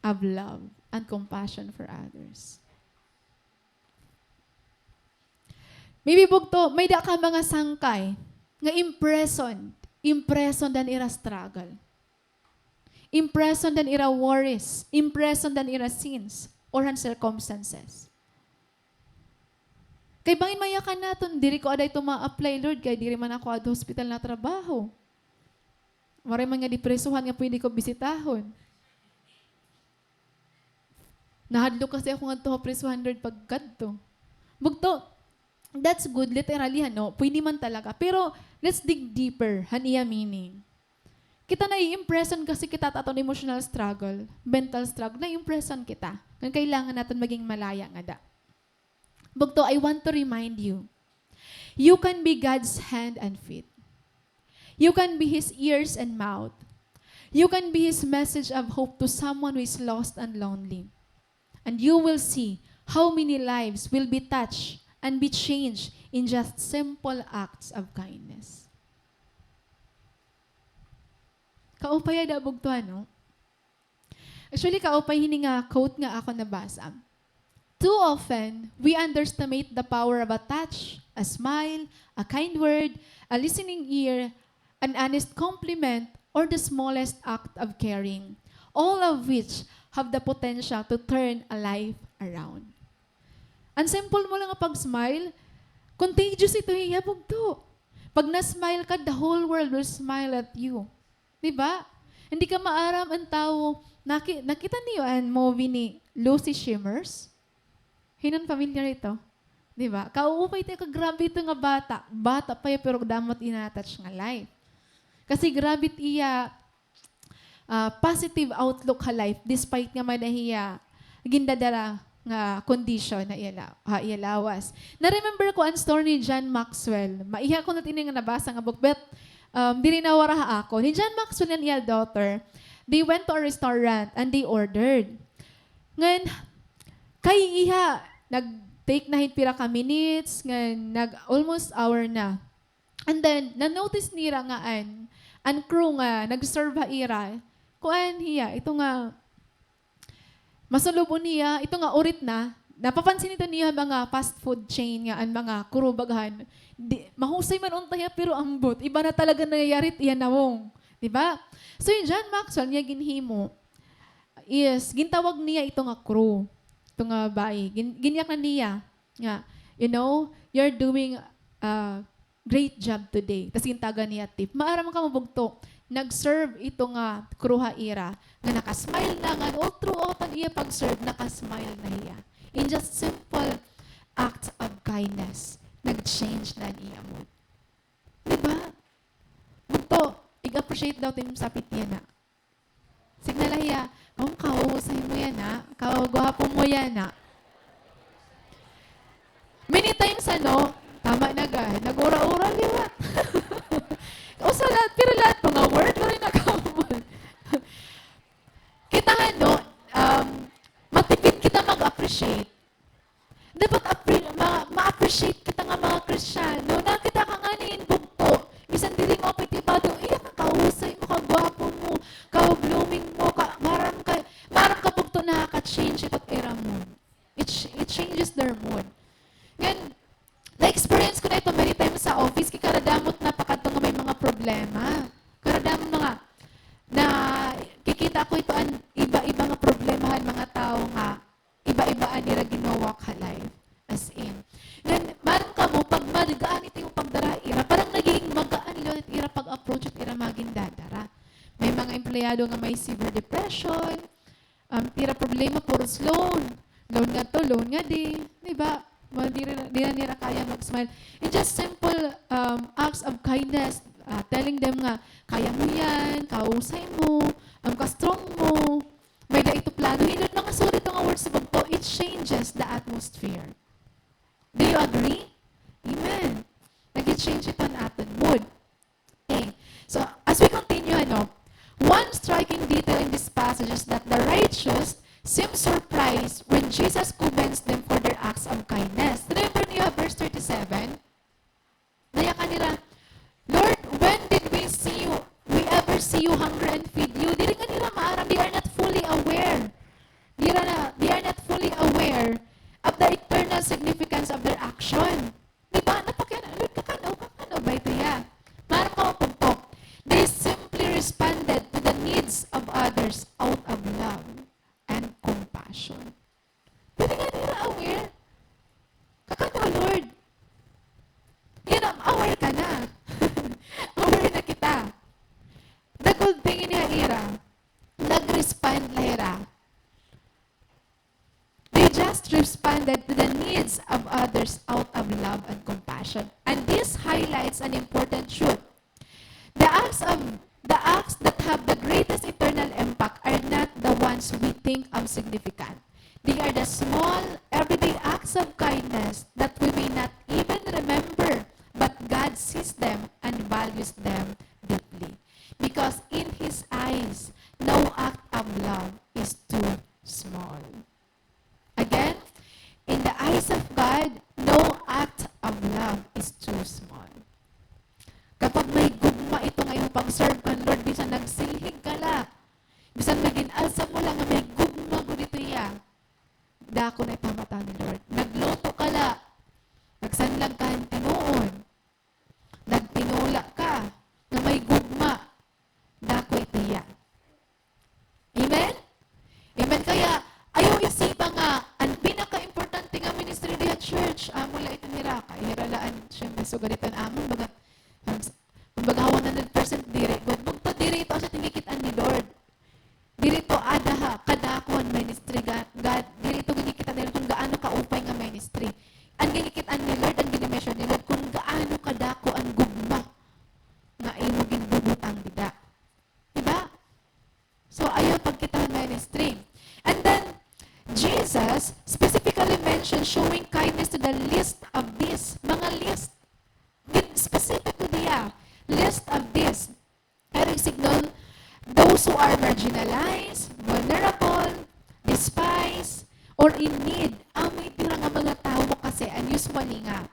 of love and compassion for others. Maybe bugto, may-ada ka mga sangkay nga imprisoned, imprisoned han ira struggle. Imprisoned han ira worries, imprisoned han ira sins, or han circumstances. Kay bangin mayakan naton, diri ko aday ito ma-apply, Lord, kay diri man ako adto hospital natrabaho. Waray man nga di prisuhan nga pwede ko bisitahon. Nahadlok kasi ako ngadto ha prisuhan, Lord, pagkadto. Bugto, that's good, literally, ano, pwede man talaga. Pero, let's dig deeper, han iya meaning. Kita nai-impression kasi kita ta aton emotional struggle, mental struggle, nai-impression kita. Ngan kailangan naton maging malaya ngada. Bugto, I want to remind you, you can be God's hand and feet. You can be His ears and mouth. You can be His message of hope to someone who is lost and lonely. And you will see how many lives will be touched and be changed in just simple acts of kindness. Kaupay ada, bugto, ano? Actually, kaupay hini nga quote nga ako nabasa. Too often, we underestimate the power of a touch, a smile, a kind word, a listening ear, an honest compliment, or the smallest act of caring, all of which have the potential to turn a life around. An simple mo lang nga pag-smile, contagious ito hiya, bugto. Pag na-smile ka, the whole world will smile at you. Di ba? Hindi ka maaram an tawo. Naki-, nakita niyo an movie ni Lucy Shimmers? Hin-o an familiar ito? Di ba? Kauupay ito, kagrabe ito nga bata. Bata pa hiya, pero damo it ina-touch nga life. Kasi grabe it iya, ah, positive outlook ha life, despite nga may-ada hiya gindadara nga condition ha iya la-, ha iya lawas. Na-remember ko an story ni John Maxwell. Maiha ko na it ini nga nabasa nga book, but, um, diri nawara ha akon. Hi John Maxwell ngan iya daughter, they went to a restaurant and they ordered. Ngan, kay iha, nag-take na hin pira ka minutes, ngan nag-almost hour na. And then, na-notice nira nga an, an crew nga nag-serve ha ira, kuan hiya, ito nga, masulubon hiya, ito nga urit na, napapansin ito niya mga fast food chain nga an mga crew bagahan, di, mahusay man unta hiya, pero ambot, iba na talaga nangyayari it iya nawong, di ba? So, hi John Maxwell niya ginhimo is, gintawag niya ito nga crew, ito nga bayi, gin-, ginyakan niya nga, you know, you're doing, uh, great job today. Tas gintagan niya tip. Maaram kamo, bugto, nag-serve ito nga crew ha ira nga naka-smile na, ngan all throughout an iya pag-serve, naka-smile na hiya. In just simple acts of kindness, nag-change na an iya mood. Di ba? Bugto, ig-appreciate daw it im sapit yana. Signal la hiya, "Kaw, kahusay mo yana, kaw, gwapo mo yana." Many times, ano, tama na gad, nag-ura-ura liwat. Usa lahat, pero lahat mga word, pero nakaumol. Kita, ano, um, matipid kita mag-appreciate. Dapat appre-, ma-, ma-appreciate kita nga mga Kristiyano. Nakita ka ngani hin bugto. Bisan diri mo apetibado, iya ka kahusay mo, kagwapo mo, ka-blooming mo, ka-, maaram ka, maaram ka bugto, nakaka-change ito it ira mood. It ch-, it changes their mood. Ngan, na-experience ko na ito many times sa office, kay karadamo it napakadto nga may mga problema. Karadamo mga, nakikita ko ito an iba-iba nga problema han mga tawo nga iba-iba an ira ginwa-walk ha life. As in. Ngan, maaram kamo, pag magaan it imo pagdara ha ira, parang nagiging magaan liwat it ira pag-approach it ira mga gindadara. May mga empleyado nga may severe depression, um, it ira problema, puros loan. Loan ngadto, loan ngadi, di ba? Mga diri, diri na nira kaya mag-smile. In just simple, um, acts of kindness, uh, telling them nga, "Kaya mo yan, kahusay mo, um, ka-strong mo." May-ada ito plano. Hin-o it mga sugad hito nga words sa bugto, it changes the atmosphere. Do you agree? Amen. Nag-change ito an aton mood. Okay. So, as we continue, ano, one striking detail in this passage is that the righteous seem surprised when Jesus commends them for their acts of kindness. Remember niyo verse thirty-seven? Nayakan nira, "Lord, when did we see you, we ever see you hungry and feed you?" Diri ngani nira maaram, they are not fully aware. Diri na, they are not fully aware of the eternal significance of their action. Di ba? Napakiana, "Lord, kakan-aw, kakan-aw ba ito hiya?" Maaram ka mapugtok. They simply responded to the needs of others out of love and compassion. Diri ngani nira aware. Kakan-aw, Lord. Yana, aware ka na. Aware na kita. The good thing ini ha ira, nag-respond la hira. They just responded to the needs of others out of love and compassion. And this highlights an important truth. The acts of, the acts that think of significant. They are the small, everyday acts of kindness that we may not even remember, but God sees them and values them deeply. Because in His eyes, no act of love is too small. Again, in the eyes of God, no act of love is too small. Kapag may gugma ito nga imo pag-serve kan Lord, bisan nagsilhig ka la, bisan nagin-alsa mo la nga may gugma gud ito iya, dako na ito ha mata ni Lord. Nagluto ka la, nagsanlag ka hin tinuon, nagtinola ka nga may gugma, dako ito iya. Amen? Amen. Kaya, ayaw isipa nga, an pinaka-importante nga ministry diha church, amo la ito nira. Kay hira la an, syempre, sugad ito an amon, baga, kumbaga, one hundred percent diri. Gud, bugto diri ito, asya it ginkit-an ni Lord. Diri ito ada ha kadako an ministry, ga-, ga-, diri ito ginkit-an ni Lord kon gaano kaupay nga ministry. An ginkit-an ni Lord, an gini-measure ni Lord, kon gaano kadako an gugma nga imo ginbubutang dida. Diba? So, ayaw pagkita han ministry. And then, Jesus specifically mentioned showing kindness to the least of these. Mga least. Gin-, specific ko diya. Least of these. Kay signal, those who are marginalized, vulnerable, despised, or in need. Amo ito nga mga tawo kasi, and usually nga,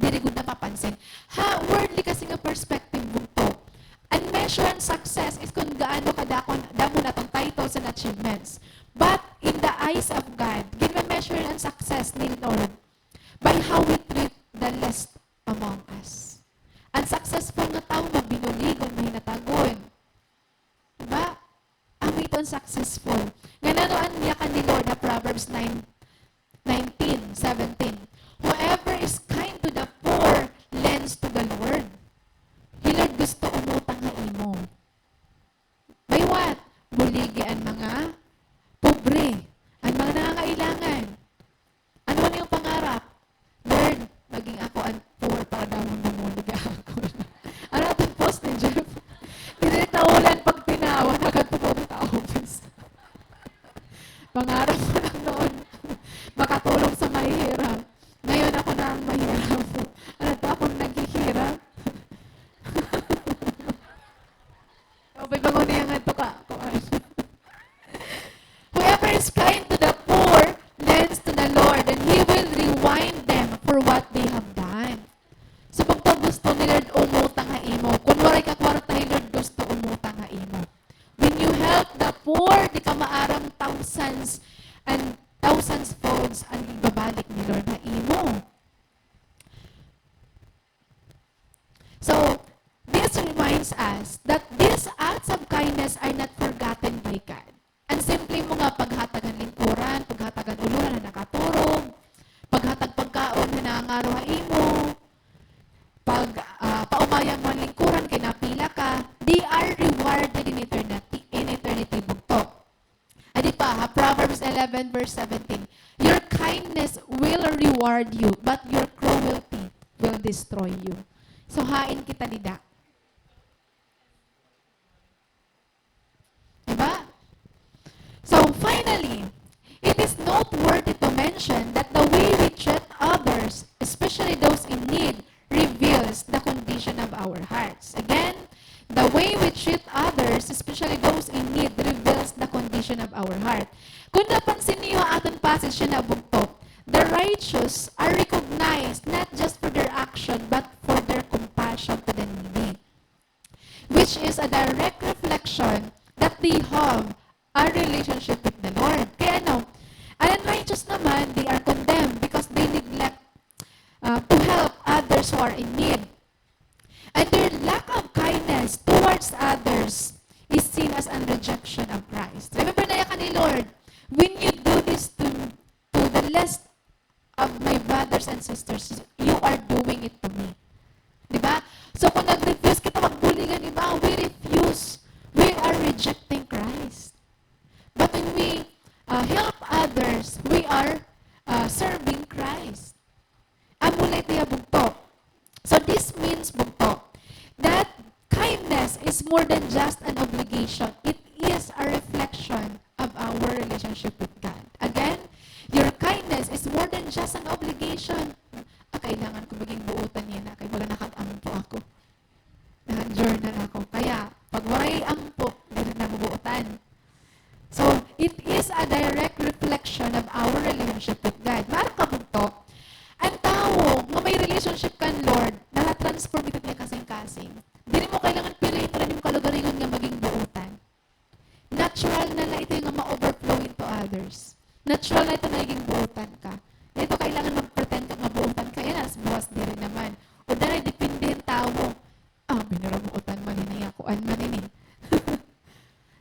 diri gud napapansin. Ha worldly kasi nga perspective, bugto, an measure an success is kon gaano kadako, damo naton titles and achievements. But in the eyes of God, ginme-measure an success ni Lord by how we treat the least among us. An successful nga tawo, mabinulig, mahinatagon. Diba? Amo ito an successful. Ngan ano an yakan ni Lord ha Proverbs nine, nineteen, seventeen? "Whoever is kind to the poor lends to the Lord." Hi Lord gusto umutang ha imo. By what? Buligi an mga pobre, an mga nangangailangan. Ano man imo pangarap? Lord, maging ako an poor para daw magmumulog ako. Ano aton post ni Jeff? Diri na ulan pag tinawa, nakadto pa sa office. Pangarap ko lang noon, makatulong sa mahihirap. Ngayon ako na ang mahirap. Ano to, akong naghihirap? Oy, bangon niya nga ito ka. Kuan. "Whoever is kind to the poor lends to the Lord, and He will reward them for what they have done." So, bugto, gusto ni Lord umutang ha imo. Kon waray ka kwarta, hi Lord gusto umutang ha imo. When you help the poor, di ka maaram, thousands and thousands folds an ibabalik ni Lord ha imo. So, this reminds us that these acts of kindness are not forgotten by God. An simple mo nga paghatag han lingkuran, paghatag han uloran han nakaturog, paghatag pagkaon han nangangaro ha imo, pag, ah, paumaya mo han lingkuran kay napila ka, they are rewarded in eternity, in eternity, bugto. Adi pa, ha Proverbs eleven verse seventeen, "Your kindness will reward you, but your cruelty will destroy you." So, hain kita dida? Diba? So, finally, it is noteworthy to mention that the way we treat others, especially those in need, reveals the condition of our hearts. Again, the way we treat others, especially those in need, reveals the condition of our heart. Kon napansin niyo ha aton passage yana, bugto, the righteous are recognized not just for their action, but for their compassion to the needy, which is a direct reflection that they have a relationship with the Lord. Kay ano, an unrighteous naman, they are condemned because they neglect, uh, to help others who are in need. And their lack of kindness towards others is seen as an rejection of Christ. Remember na yakan ni Lord, "When you do this to, to the least of my brothers and sisters, you are doing it to me." Di ba? So, kung nag-refuse kita magbulig han iba, we refuse. We are rejecting Christ. But when we, uh, help others, we are, uh, serving Christ. Amo la ito iya bugto. So, this means, bugto, that kindness is more than just an obligation. It is a reflection of our relationship with God. Again, your kindness is more than just an obligation. Ah, kailangan ko maging buotan yana, kay wala nakag-ampo ako. Naka-journal ako. Kaya, pag waray ampo, diri na mabuotan. So, it is a direct reflection of our relationship with God. Maaram ka, bugto, an tawo nga may relationship kan Lord, naha-transform ito niya kasingkasing. Diri mo kailangan piliton an imo kalugaringon nga maging buotan. Natural na la ito nga ma-overflow into others. Natural na ito nagiging buotan ka. Diri ito kailangan mag-pretend ka nga buotan ka yana, buwas diri naman. O danay depende han tawo. Ah, binurabuotan man ini, kuan man ini.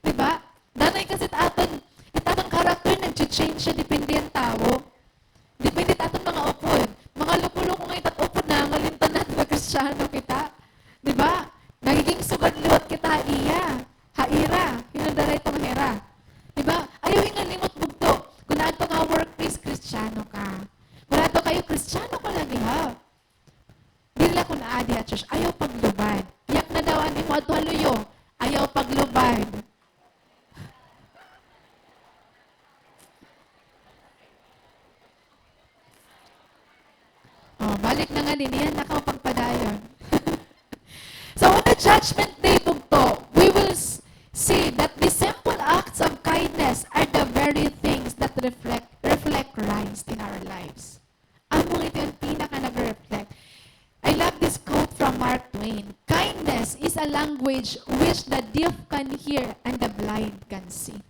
Di ba? Danay kasi it aton, it aton character nagche-change siya, depende han tawo. Depende it aton mga upod. Mga loko-loko ngay-an it aton upod, nangangalimtan naton nga Kristiyano kita. Di ba? Nagiging sugad liwat kita ha iya, ha ira. Hinanda la ito nga hira. Di ba? Ayaw hingalimot, bugto. Kon aadto ka ha workplace, Kristiyano ka. Kon aadto ka ha iyo, Kristiyano ka la gihap. Diri la kon aadi ha church, ayaw paglubad. Yak na daw an imo adto ha luyo, ayaw paglubad. Oh, balik na ngani, niyan na kaw pagpadayon. So, on the judgment day, bugto, we will s-, see that the simple acts of kindness are the very things that reflect, reflect Christ in our lives. Amo ito an pinaka nagre-reflect. I love this quote from Mark Twain, "Kindness is a language which the deaf can hear and the blind can see."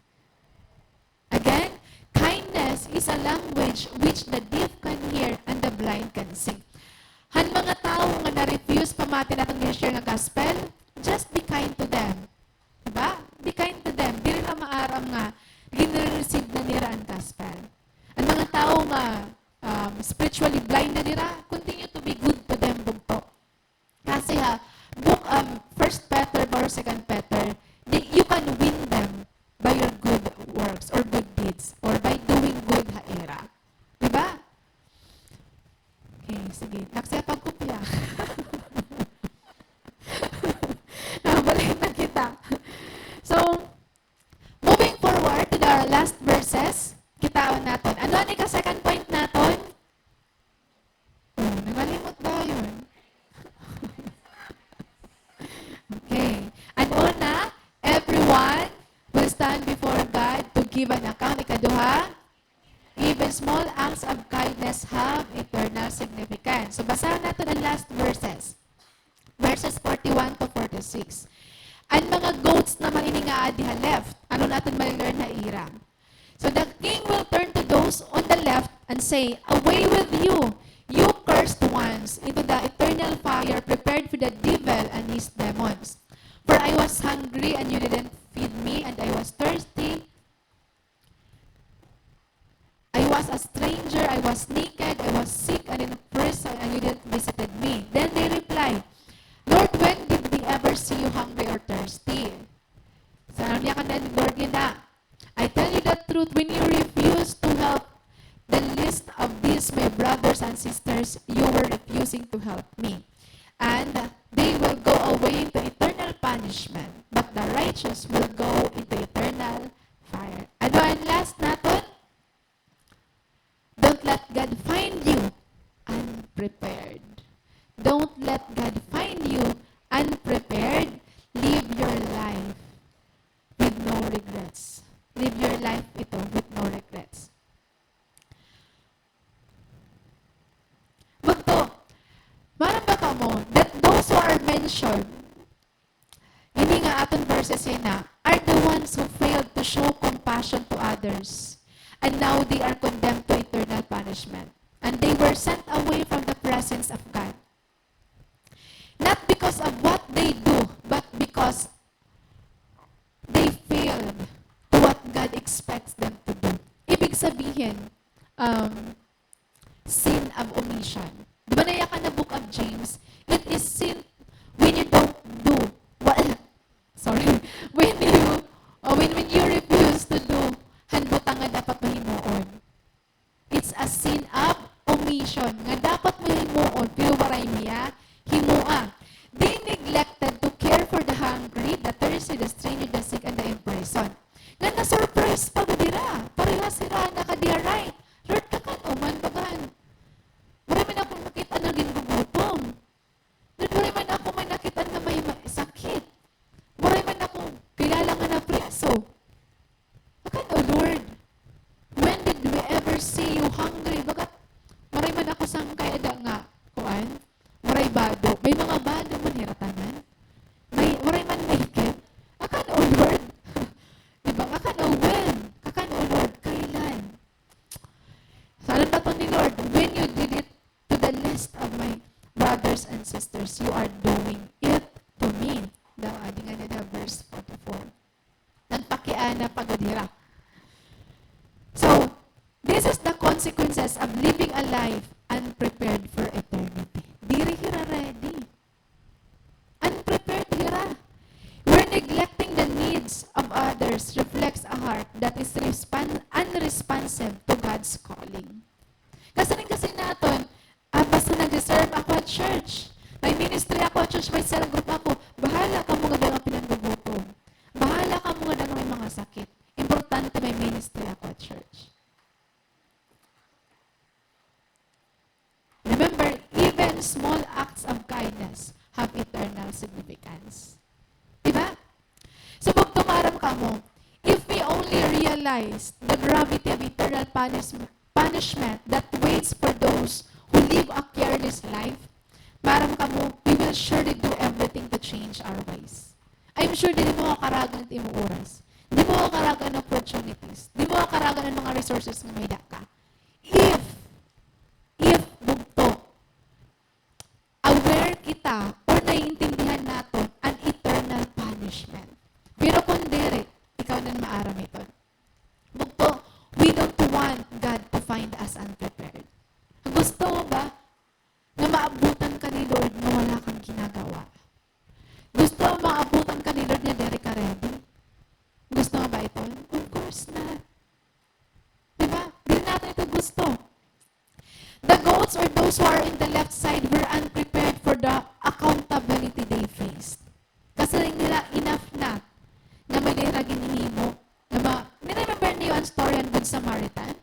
Again, kindness is a language which the deaf can hear and the blind can see. Han mga tawo nga na-refuse pamati han aton gin-share nga gospel, just be kind to them. Diba? Be kind to them. Diri nira maaram nga ginre-receive na nira an gospel. An mga tawo nga, um, spiritually blind na nira, continue to be good to them, bugto. Kasi ha, book, um, First Peter or Second Peter, di, you can win them by your good works or good deeds or by doing good ha ira. Diba? Okay, sige. Nagsaya pagkopya. Nabalik na kita. So, moving forward to the last verses, kitaon naton. Ano an ika-second point naton? Oh, namalimot dayon. Okay. An una, everyone will stand before God to give an account. Ikaduha, even small acts of kindness have eternal significance. So, basahan naton an last verses. Verses forty-one to forty-six. An mga goats naman ini nga aadi ha left, ano naton ma-learn ha ira? So the king will turn to those on the left and say, "Away with you, you cursed ones, into the eternal fire prepared for the devil and his demons. For I was hungry, and you didn't feed me, and I was thirsty, I was a stranger, I was naked, I was sick and in prison, and you didn't visited me." Then they reply, "Lord, when did we ever see you hungry or thirsty?" So, ano niya kan Lord niya na, "I tell you the truth, when you refuse to help the least of these, my brothers and sisters, you were refusing to help me." And they will go away into eternal punishment, but the righteous will go into eternal fire. Ano an last naton? Don't let God find you unprepared. Don't let God find you unprepared. Live your life with no regrets. Live your life ito with no regrets. Bugto, maaram ba kamo that those who are mentioned ini nga aton verses yana are the ones who failed to show compassion to others, and now they are condemned to eternal punishment, and they were sent away from the presence of God. Not because of what they do, but because they failed to what God expects them to do. Ibig sabihin, um, sin of omission. Di ba nayakan na book of James, it is sin when you don't do what, sorry, when you, uh, when, when you refuse to do han butang nga dapat mo himuon. It's a sin of omission. Nga dapat mo himuon, pero waray mo hiya himoa. They neglected to care for the hungry, the thirsty, the stranger, the sick, and the imprisoned. Nga na-surprise pa gud hira. Yana pa gud hira. So, this is the consequences of living a life unprepared for eternity. Diri hira ready. Unprepared hira. Where neglecting the needs of others reflects a heart that is respon-, unresponsive to God's calling. Kasiring kasi naton, ah, basta nag-reserve ako at church. May ministry ako at church, may cell group ako. Bahala kamo ngada nga pinanggugutom. Bahala kamo ngada nga may mga sakit. Importante may ministry ako at church. Remember, even small acts of kindness have eternal significance. Di ba? So, magtumaram kamo, if we only realize the gravity of eternal punish-, punishment that waits for those who live a careless life, maaram kamo, we will surely do everything to change our ways. I'm sure diri mo kakaragan it imo oras. Di mo kakaragan an opportunities. Di mo kakaragan an mga resources nga may-ada ka. If, if, bugto, aware kita or naiintindihan naton an eternal punishment. Pero kon diri, ikaw na an maaram hiton. Bugto, we don't want God to find us unprepared. Gusto mo ba nga maabutan ka ni Lord nga wala kang ginagawa? Gusto mo maabutan ka ni Lord nga diri ka ready? Gusto mo ba ito? Of course not. Di ba? Diri naton ito gusto. The goats, or those who are in the left side, were unprepared for the accountability they faced. Kasiring nira enough na nga may-ada hira ginhihimo. Nga ma-, ni-remember niyo an story han Good Samaritan?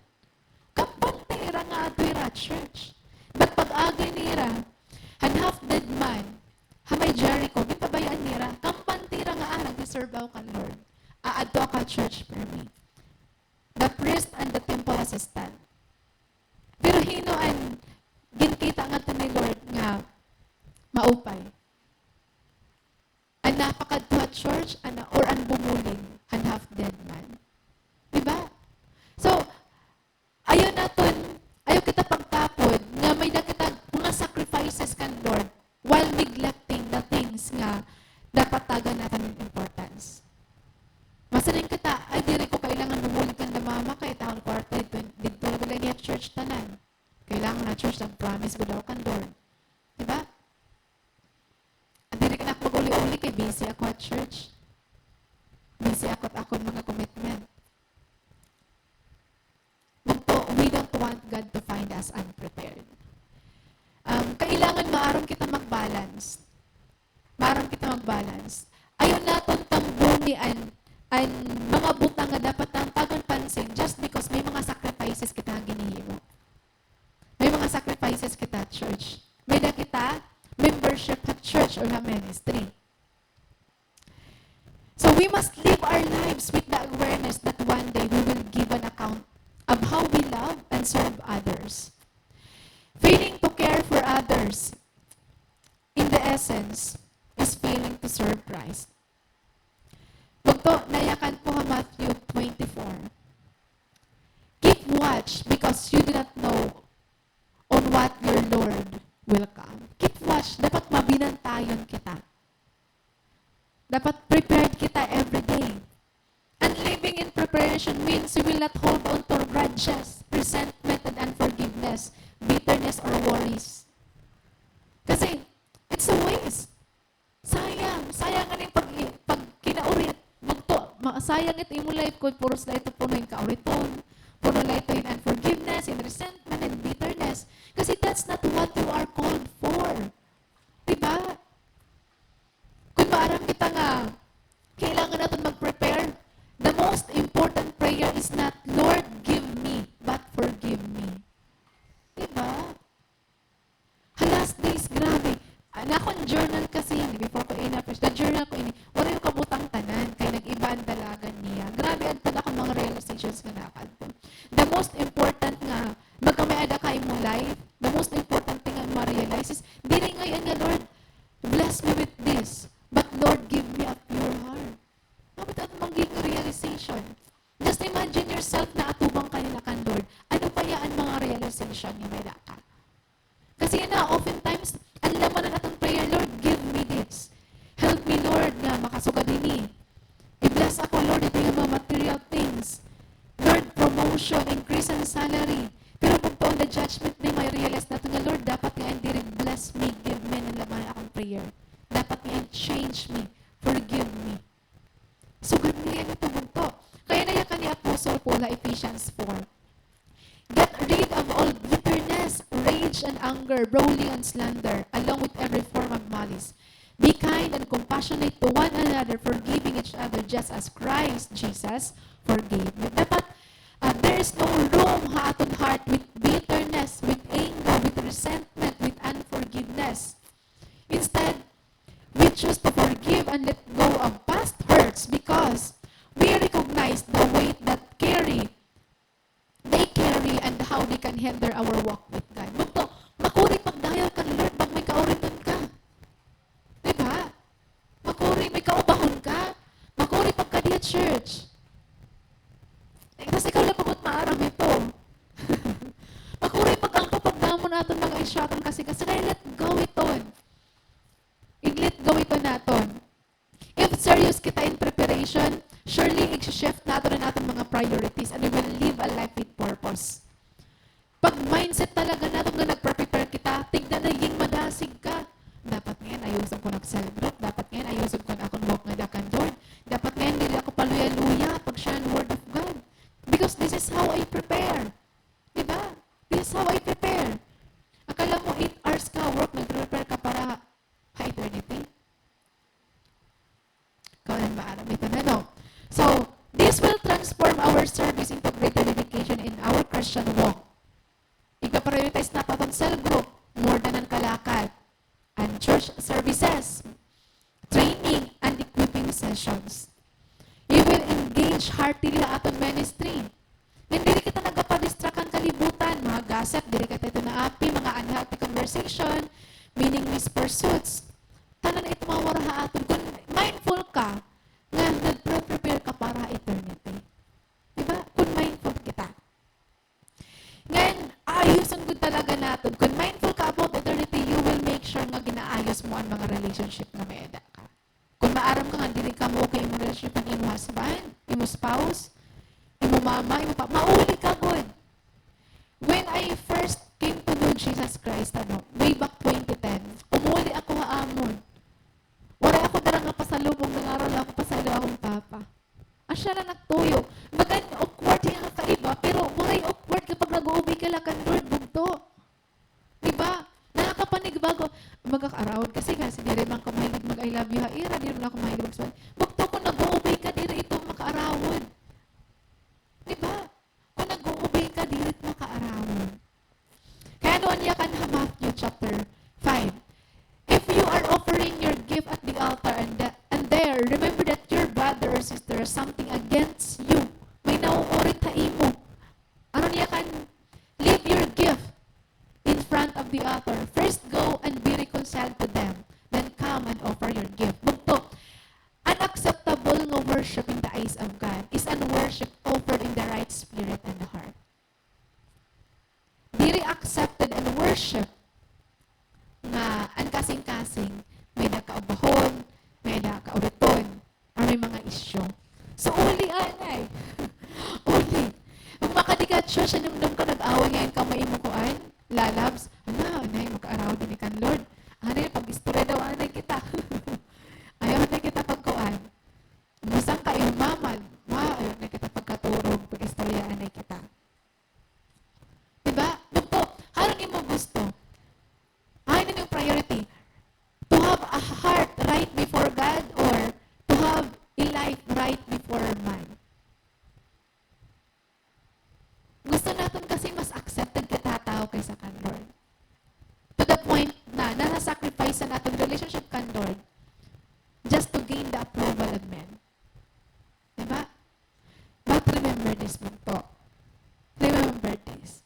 Kampante hira nga adto hira ha church. But pag-agi nira han half-dead man ha may Jericho, ginpabay-an nira, kampante hira nga, ah, nag-reserve ako kan Lord. Aadto ako ha church permi. The priest and the temple assistant. Pero hin-o an ginkita ngadto ni Lord nga maupay? An napakadto ha church, an, or an bumulig han half-dead man? Di ba? So, ayaw naton, ayaw kita pagtapod nga may-ada kita mga sacrifices kan Lord while neglecting the things nga dapat tagan naton hin importance. Masiring kita, "Ay, diri ko kailangan bumulig kanda mama kay it akon kwarta didto, didto na gud la ini ha church tanan." Kailangan ha church, nag-promise gud ako kan Lord. Di ba? Diri na ako mag-uli-uli kay busy ako ha church. Busy ako ha akon mga commitment. Bugto, we don't want God to find us unprepared. Um, kailangan maaram kita mag-balance. Maaram kita mag-balance. Ayaw naton tambungi an, an mga butang nga dapat naton tagan pansin just because may mga sacrifices kita nga ginhihimo. May mga sacrifices kita ha church. May-ada kita membership ha church or ha ministry. So we must live our lives with the awareness that one day we will give an account of how we love and serve others. Failing to care for others, in the essence, is failing to serve Christ. Bugto, nayakan ko ha Matthew twenty-four. Keep watch because you do not know on what your Lord will come. Keep watch, dapat mabinantayon kita. Dapat prepared kita every day. And living in preparation means we will not hold on to grudges, resentment, and unforgiveness, bitterness, or worries. Kasi, it's a waste. Sayang, sayang an im pag-, pagkinauri, bugto, ma-, sayang it imo life kon puros la ito puno hin kauriton, puno la ito hin unforgiveness, hin resentment, hin bitterness. Kasi that's not what you are called for. Di ba? Kon maaram kita nga kailangan naton mag-prepare, the most important prayer is not, "Lord, give me," but, "Forgive me." Di ba? Ha last days, grabe. An akon journal kasi ini, before ko ini-preach, na-journal ko ini. Waray ko kabutang tanan, kay nag-iba an dalagan niya. Grabe, adto an akon mga realizations nga nakadto. The most important nga, magkamay-ada ka ha imo life, the most important thing nga ma-realize is, diri ngay-an nga, "Lord, bless me with this, but Lord, give me a pure heart." Dapat aton magiging realization. Just imagine yourself na atubang ka nila kan Lord. Ano kaya an mga realization nga may-ada ka? Kasi yana, oftentimes, an laman han aton prayer, "Lord, give me this. Help me, Lord, nga makasugad hini. I-bless ako, Lord, ito nga mga material things. Lord, promotion, increase in salary. Pero pag on the judgment day, ma-realize naton nga, Lord, dapat nga diri bless me, give me, nga labahan akon prayer. Dapat nga change me, forgive me. So, ganyan ito bugto. Kay ano yakan ni Apostle Paul ha Ephesians four? Get rid of all bitterness, rage and anger, brawling and slander, along with every form of malice. Be kind and compassionate to one another, forgiving each other just as Christ Jesus forgave you. Dapat, ah, there is no room ha aton heart with bitterness, with anger, with resentment, with unforgiveness. Instead, we choose to forgive and let go of past hurts because we recognize the weight that carry they carry and how they can hinder our walk with God. Bugto, makuri pagdayo kan Lord, bag may kauriton ka. Di ba? Makuri, may kaubahon ka. Makuri pagkadi ha church. Eh, kasi ikaw lang pagod maaram ito. Makuri pag-ampo pagdamo naton mga insyatan kasi, kasi let go iton. I-let go ito naton. If serious kita in preparation, surely i-shift naton an aton mga priorities and we will live a life with purpose. Pag mindset talaga naton nga nagpre-prepare kita, tigda na, naging madasig ka. Dapat ngayon, ayuson ko an cell group. Dapat ngayon, ayuson ko an akon walk ngada kan Lord. Dapat ngayon, diri ako paluya-luya pag-share an word of God. Because this is how I prepare. Di ba? This is how I prepare. Akala mo, eight hours ka work, nagpre-prepare ka para ha eternity? Ikaw lang maaram ito na, no? So, this will transform our service into greater dedication in our Christian walk. Ipa-prioritize naton an cell group more than an kalakal, an church services, training, and equipping sessions. You will engage heartily ha aton ministry. Ngan diri kita nagapadistract han kalibutan, mga gossip, diri kita ito naapi, mga unhealthy conversation, meaningless pursuits. Tanan ito mawara ha aton. Kon mindful ka, nga nagpre-prepare ka para ha eternity. Di ba? Kon mindful kita. Ngan, aayuson gud talaga naton. Kon mindful ka about eternity, you will make sure nga ginaayos mo an mga relationship nga may-ada ka. Kon maaram ka nga diri ka mo-okay imo relationship han imo husband, imo spouse, imo mama, imo papa, mauli ka gud. When I first came to know Jesus Christ, ano, way back twenty ten, umuli ako ha amon. Waray ako dara nga pasalubong, nangaral ako pasaylo akon papa. Asya la nagtuyo. Bagan awkward hiya nga kaiba, pero waray awkward kapag nag-uobey ka la kan Lord, bugto. Di ba? Nakakapanigbago. Magkakaarawon kasi, kasi diri man ako mahilig mag-I love you ha ira, diri man ako mahilig mag-smile. Bugto, kon nag-uobey ka, diri ito makaarawon. Di ba? Kon nag-uobey ka, diri it makaarawon. Kay ano an yakan ha Matthew chapter five? If you are offering your gift at the altar and, the, and there, remember that your brother or sister has something against you. May nauurit ha imo. Ano an yakan? Leave your gift in front of the altar. First go and be reconciled to them. Then come and offer your gift. Bugto, unacceptable nga worship in the eyes of God is an worship offered in the right spirit and heart. Diri accepted an worship nga an kasingkasing may-ada kaubahon, may-ada kauriton, or may mga isyu. So, uli anay. Uli. Kon makadi ka church, hinumdom ka nag-away ngay-an kamo ha imo kuan, lalabs. Hala, anay, makaarawon ini kan Lord. Anay, pag-istorya daw anay kita. Ayaw anay kita pagkuan. Musan ka imo mama, wa, ayaw anay kita pagkaturog, pag-istorya anay kita. Di ba? Bugto, ano an imo gusto? Ano an imo priority? To have a heart right before God or to have a life right before man? Gusto naton kasi mas accepted kita ha tawo kaysa kan Lord. To the point na nasa-sacrifice an aton relationship kan Lord just to gain the approval of men. Di ba? But remember this, bugto. Remember this.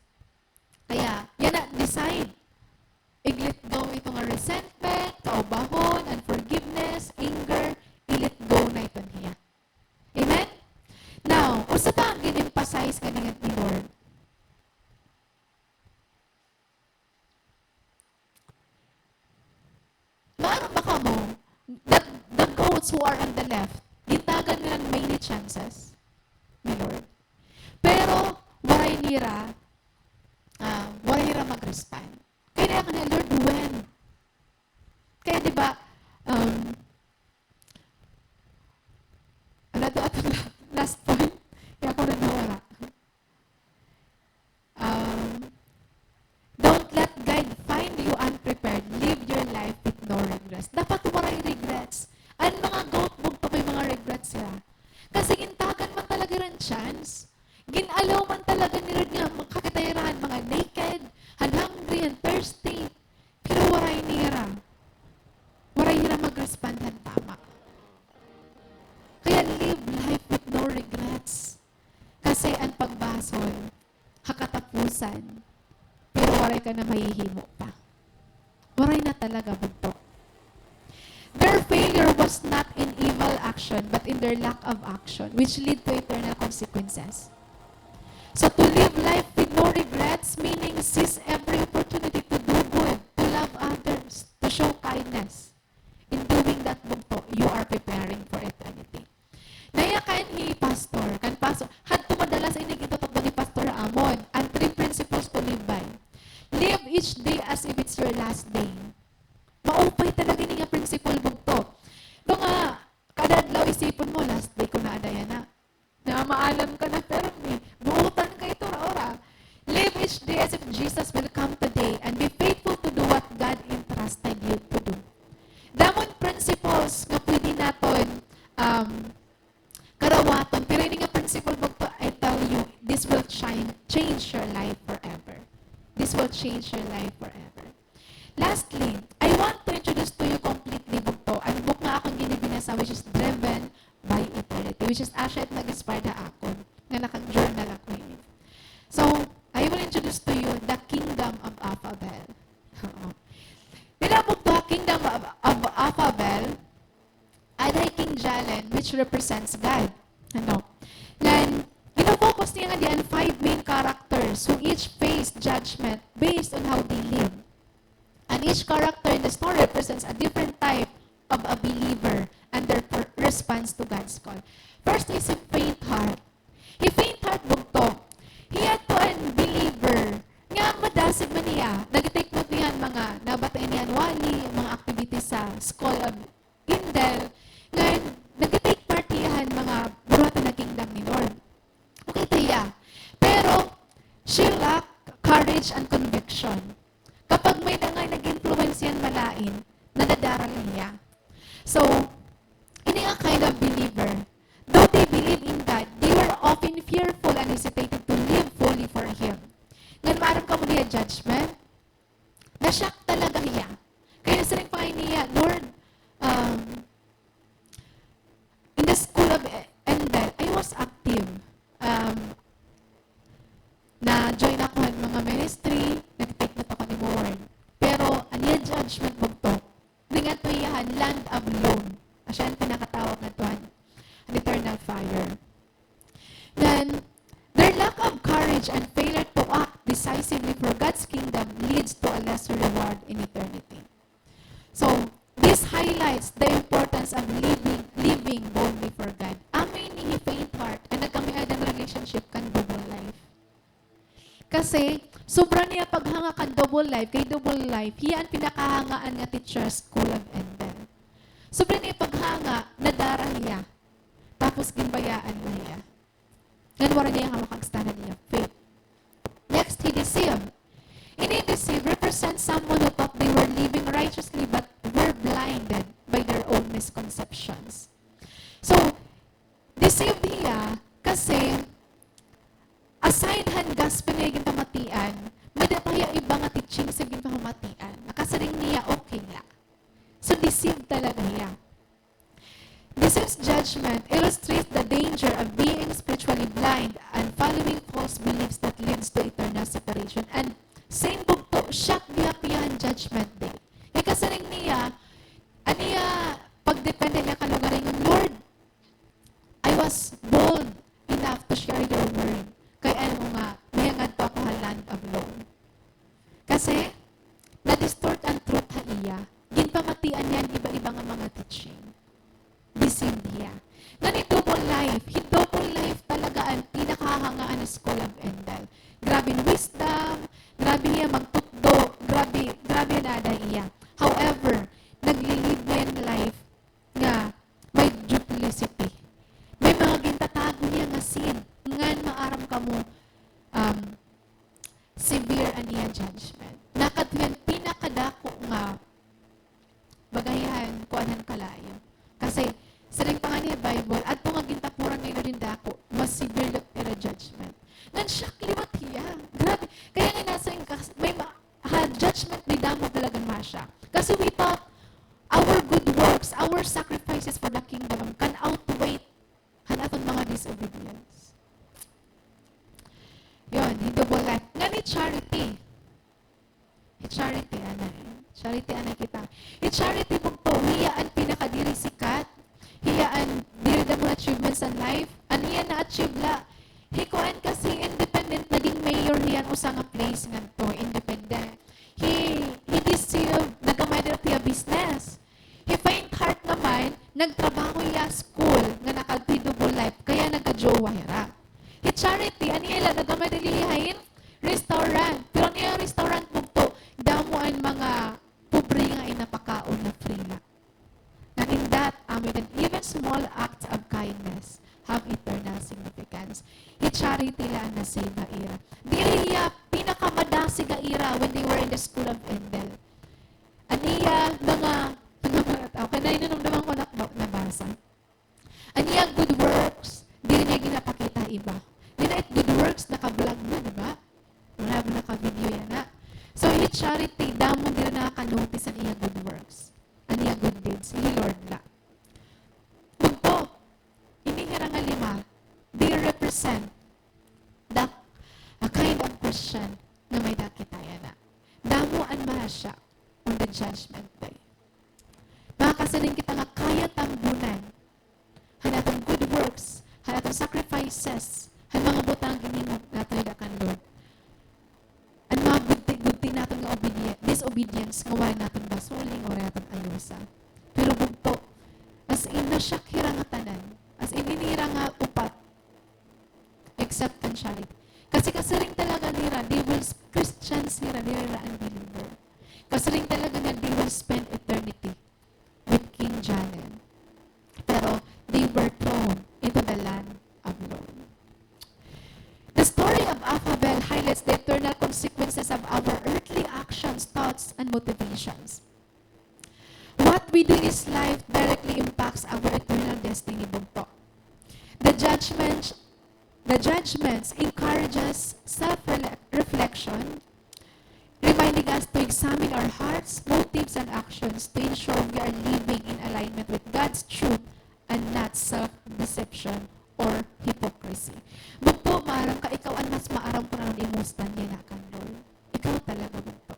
Kaya, yana, decide. I-let go ito nga resentment, kaubahon, unforgiveness, anger, i-let go na iton hiya. Amen? Now, usa pa an gin-emphasize kanina ni Lord. Maaram ba kamo, the, the goats who are on the left, gintagan nira hin many chances ni Lord. Pero, waray nira, ah, waray nira mag-respond. Kay nira kan, "Lord, when?" Kay, di ba, um, ano to, ato la-, last point? Kay ako na nawara. Um, don't let God find you unprepared. Live your life with no regrets. Dapat waray regrets. An mga goat bugto may mga regrets sira. Kasi gintagan man talaga hira hin chance. Gin-allow man talaga ni Lord nga makakita hira han mga naked, han hungry, han thirsty. Pero waray nira. Waray hira mag-respond han tama. Kaya live life with no regrets. Kasi an pagbasol, ha katapusan, pero waray ka na mahihimo pa. Waray na talaga, bugto. Their failure was not in evil action, but in their lack of action, which lead to eternal consequences. So to live life with no regrets, meaning seize every opportunity to do good, to love others, to show kindness. In doing that, bugto, you are preparing for eternity. Naiya kan hi pastor, kan pastor, hadto madalas ini gintutukdo ni pastor ha amon, an three principles to live by. Live each day as if it's your last day. Maupay talaga ini nga principle, bugto. Mga kada adlaw isipon mo, "Last day ko na ada yana." Namaalam ka na pirmi. Buotan ka ito ura-ura. Live each day as if Jesus will come today and be faithful to do what God entrusted you to do. Damo hin principles nga pwede naton, um, karawaton. Pero ini nga principle, bugto, I tell you, this will change, change your life forever. This will change your life forever. Lastly, I want to introduce to you completely, bugto, an book nga akon gin-ibinasa, which is Driven by Eternity, which is actually it nag-inspire ha akon, nga naka-journal ako ini. So, I will introduce to you The Kingdom of Affabel. Oo. Dida, bugto, Kingdom of, of Affabel, ada hi King Jalen, which represents God. Ano? Ngan, gina-focus niya nga dida an five main characters who each face judgment based on how they live. And each character in the story represents a different type of a believer and their per-, response to God's call. First is a faint heart. Hi faint heart, bugto. Hiya to an believer nga madasig man hiya. Nag-take note hiya han mga nabatian niya han wali, mga activities sa School of Endel. Ngan, nag-take part hiya han mga buruhatan nga kingdom ni Lord. Okay, tiya. Pero, she lack courage and conviction. Kapag may-ada nga nag-impluwensya hin malain, nadadara la hiya. So, ini nga kind of believer, though they believe in God, they were often fearful and hesitated to live fully for Him. Ngan maaram kamo dida judgment, na-shock talaga hiya. Kay nasiring pa niya, "Lord, um, in the School of E-, Endel, I was active. Um, na-join ako han mga ministry, nag-take note ako ni Lord." Pero, an iya judgment bugto, ngadto hiya han land of loam. Asya an pinakatawag ngadto han, an eternal fire. Then, their lack of courage and failure to act decisively for God's kingdom leads to a lesser reward in eternity. So, this highlights the importance of living, living boldly for God. Amo ini hi faint heart an nagkamay-ada an relationship kan double life. Kasi, sobra niya paghanga kan double life, kay double life, hiya an pinakahangaan nga teacher ha School of Endel. Sobra niya paghanga, nadara hiya. Tapos ginbayaan na hiya. Ngan waray niya hawak an stand han iya faith. Next, hi deceive. Ini deceive represents someone who thought they were living righteously but were blinded by their own misconceptions. So, deceive hiya kasi aside han gospel nga ginpamatian, may-ada pa hiya iba nga teachings nga ginpamatian. Nakasiring niya, okay la. So, deceive talaga hiya. This is judgment illustrates the danger of being spiritually blind and following false beliefs that leads to eternal separation. And same bugto, shock gihap hiya han judgment day. Kay kasiring niya, an iya pagdepende niya kan lugaringon, "Lord, I was bold enough to share your word. Kay ano nga, mahiya ngadto ako ha land of loam." Kasi, na-distort an truth ha iya. Ginpamatian niya an iba-iba nga mga teaching. Deceived hiya. Ngan hi double life, kamo, um, severe an iya judgment. Nakadto hiya han pinakadako nga, baga hiya han kuan han kalayo. Kasi, siring pa ngani ha Bible, adto nga gintapuran ni Lord hin dako, mas severe liwat ira judgment. Ngan shock liwat hiya. Grabe. Kaya nga nasiring ka, may ma-, ha judgment day damo talaga masya. Kasi we thought our good works, our sacrifices for the kingdom can outweigh han aton mga disobedience. Yun, hin double life. Ngan hi Charity. Hi Charity, anay. Charity, anay kita. Hi Charity bugto, hiya an pinakadiri sikat. Hiya an diri damo achievements an life. An iya na-achieve la. Hi kuan kasi independent, naging mayor hiya han usa nga place ngadto, independent. Hi, hi Giselle, nagamay diri hiya business. Hi Faint Heart naman, nagtrabaho hiya school nga nakadto hi double life, kaya nagkajowa hira. Hi Charity, an iya la, nagamay diri hiya hin restaurant. Pero an iya restaurant bugto, damo an mga pobre nga ginapakaon nga free la. Ngan in that, amid an even small acts of kindness have eternal significance. Hi Charity la an na-save ha ira. Diri hiya pinakamadasig ha ira when they were in the school of Endel. An iya mga, mga, mga tao, kay nahinumduman ko na, nabasa. An iya good works, diri niya ginapakita ha iba. Diri na it good works, naka-vlog na, di ba? Wala ba naka-video yana? So, hi Charity, damo diri nakaka-notice an iya good works. An iya good deeds, hi Lord la. Bugto, ini hira nga lima, they represent the, a kind of Christian nga may-ada kita yana. Damo an mahasya on the judgment day. Makakasiring kita nga kaya tambunan han aton good works, han aton sacrifices, han mga butang ginhimo naton dida kan Lord. An mga gudti-gudti naton nga obedi-, disobedience nga waray naton basuli, waray naton alusa. Pero bugto, as in, na-shock hira nga tanan. As in, ini hira nga upat, except kan Charity. Kasi kasiring talaga nira, they will, Christians hira, diri hira unbeliever. Kasiring talaga nga they will spend eternity with King Janel. Pero they were thrown into the land of Lord. The story of Aphabel highlights the eternal consequences of our earthly actions, thoughts, and motivations. What we do in this life directly impacts our eternal destiny, bugto. The judgment, the judgments encourages self-reflection, reminding us to examine our hearts, motives, and actions to ensure we are living in alignment with God's truth and not self-deception or hypocrisy. Bugto, maaram ka, ikaw an mas maaram kun ano an imo stand yana kan Lord. Ikaw talaga, bugto.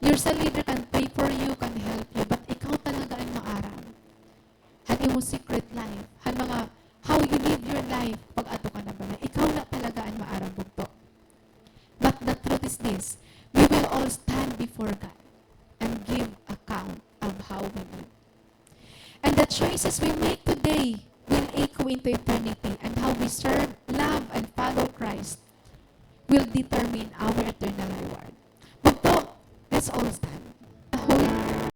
Your cell leader can pray for you, can help you, but ikaw talaga an maaram han imo secret life, han mga, how you live your life pag-adto ka na balay. Ikaw la talaga an maaram, bugto. But the truth is this, we will all stand before God and give account of how we live. And the choices we make today will echo into eternity, and how we serve, love, and follow Christ will determine our eternal reward. Bugto, let's all stand.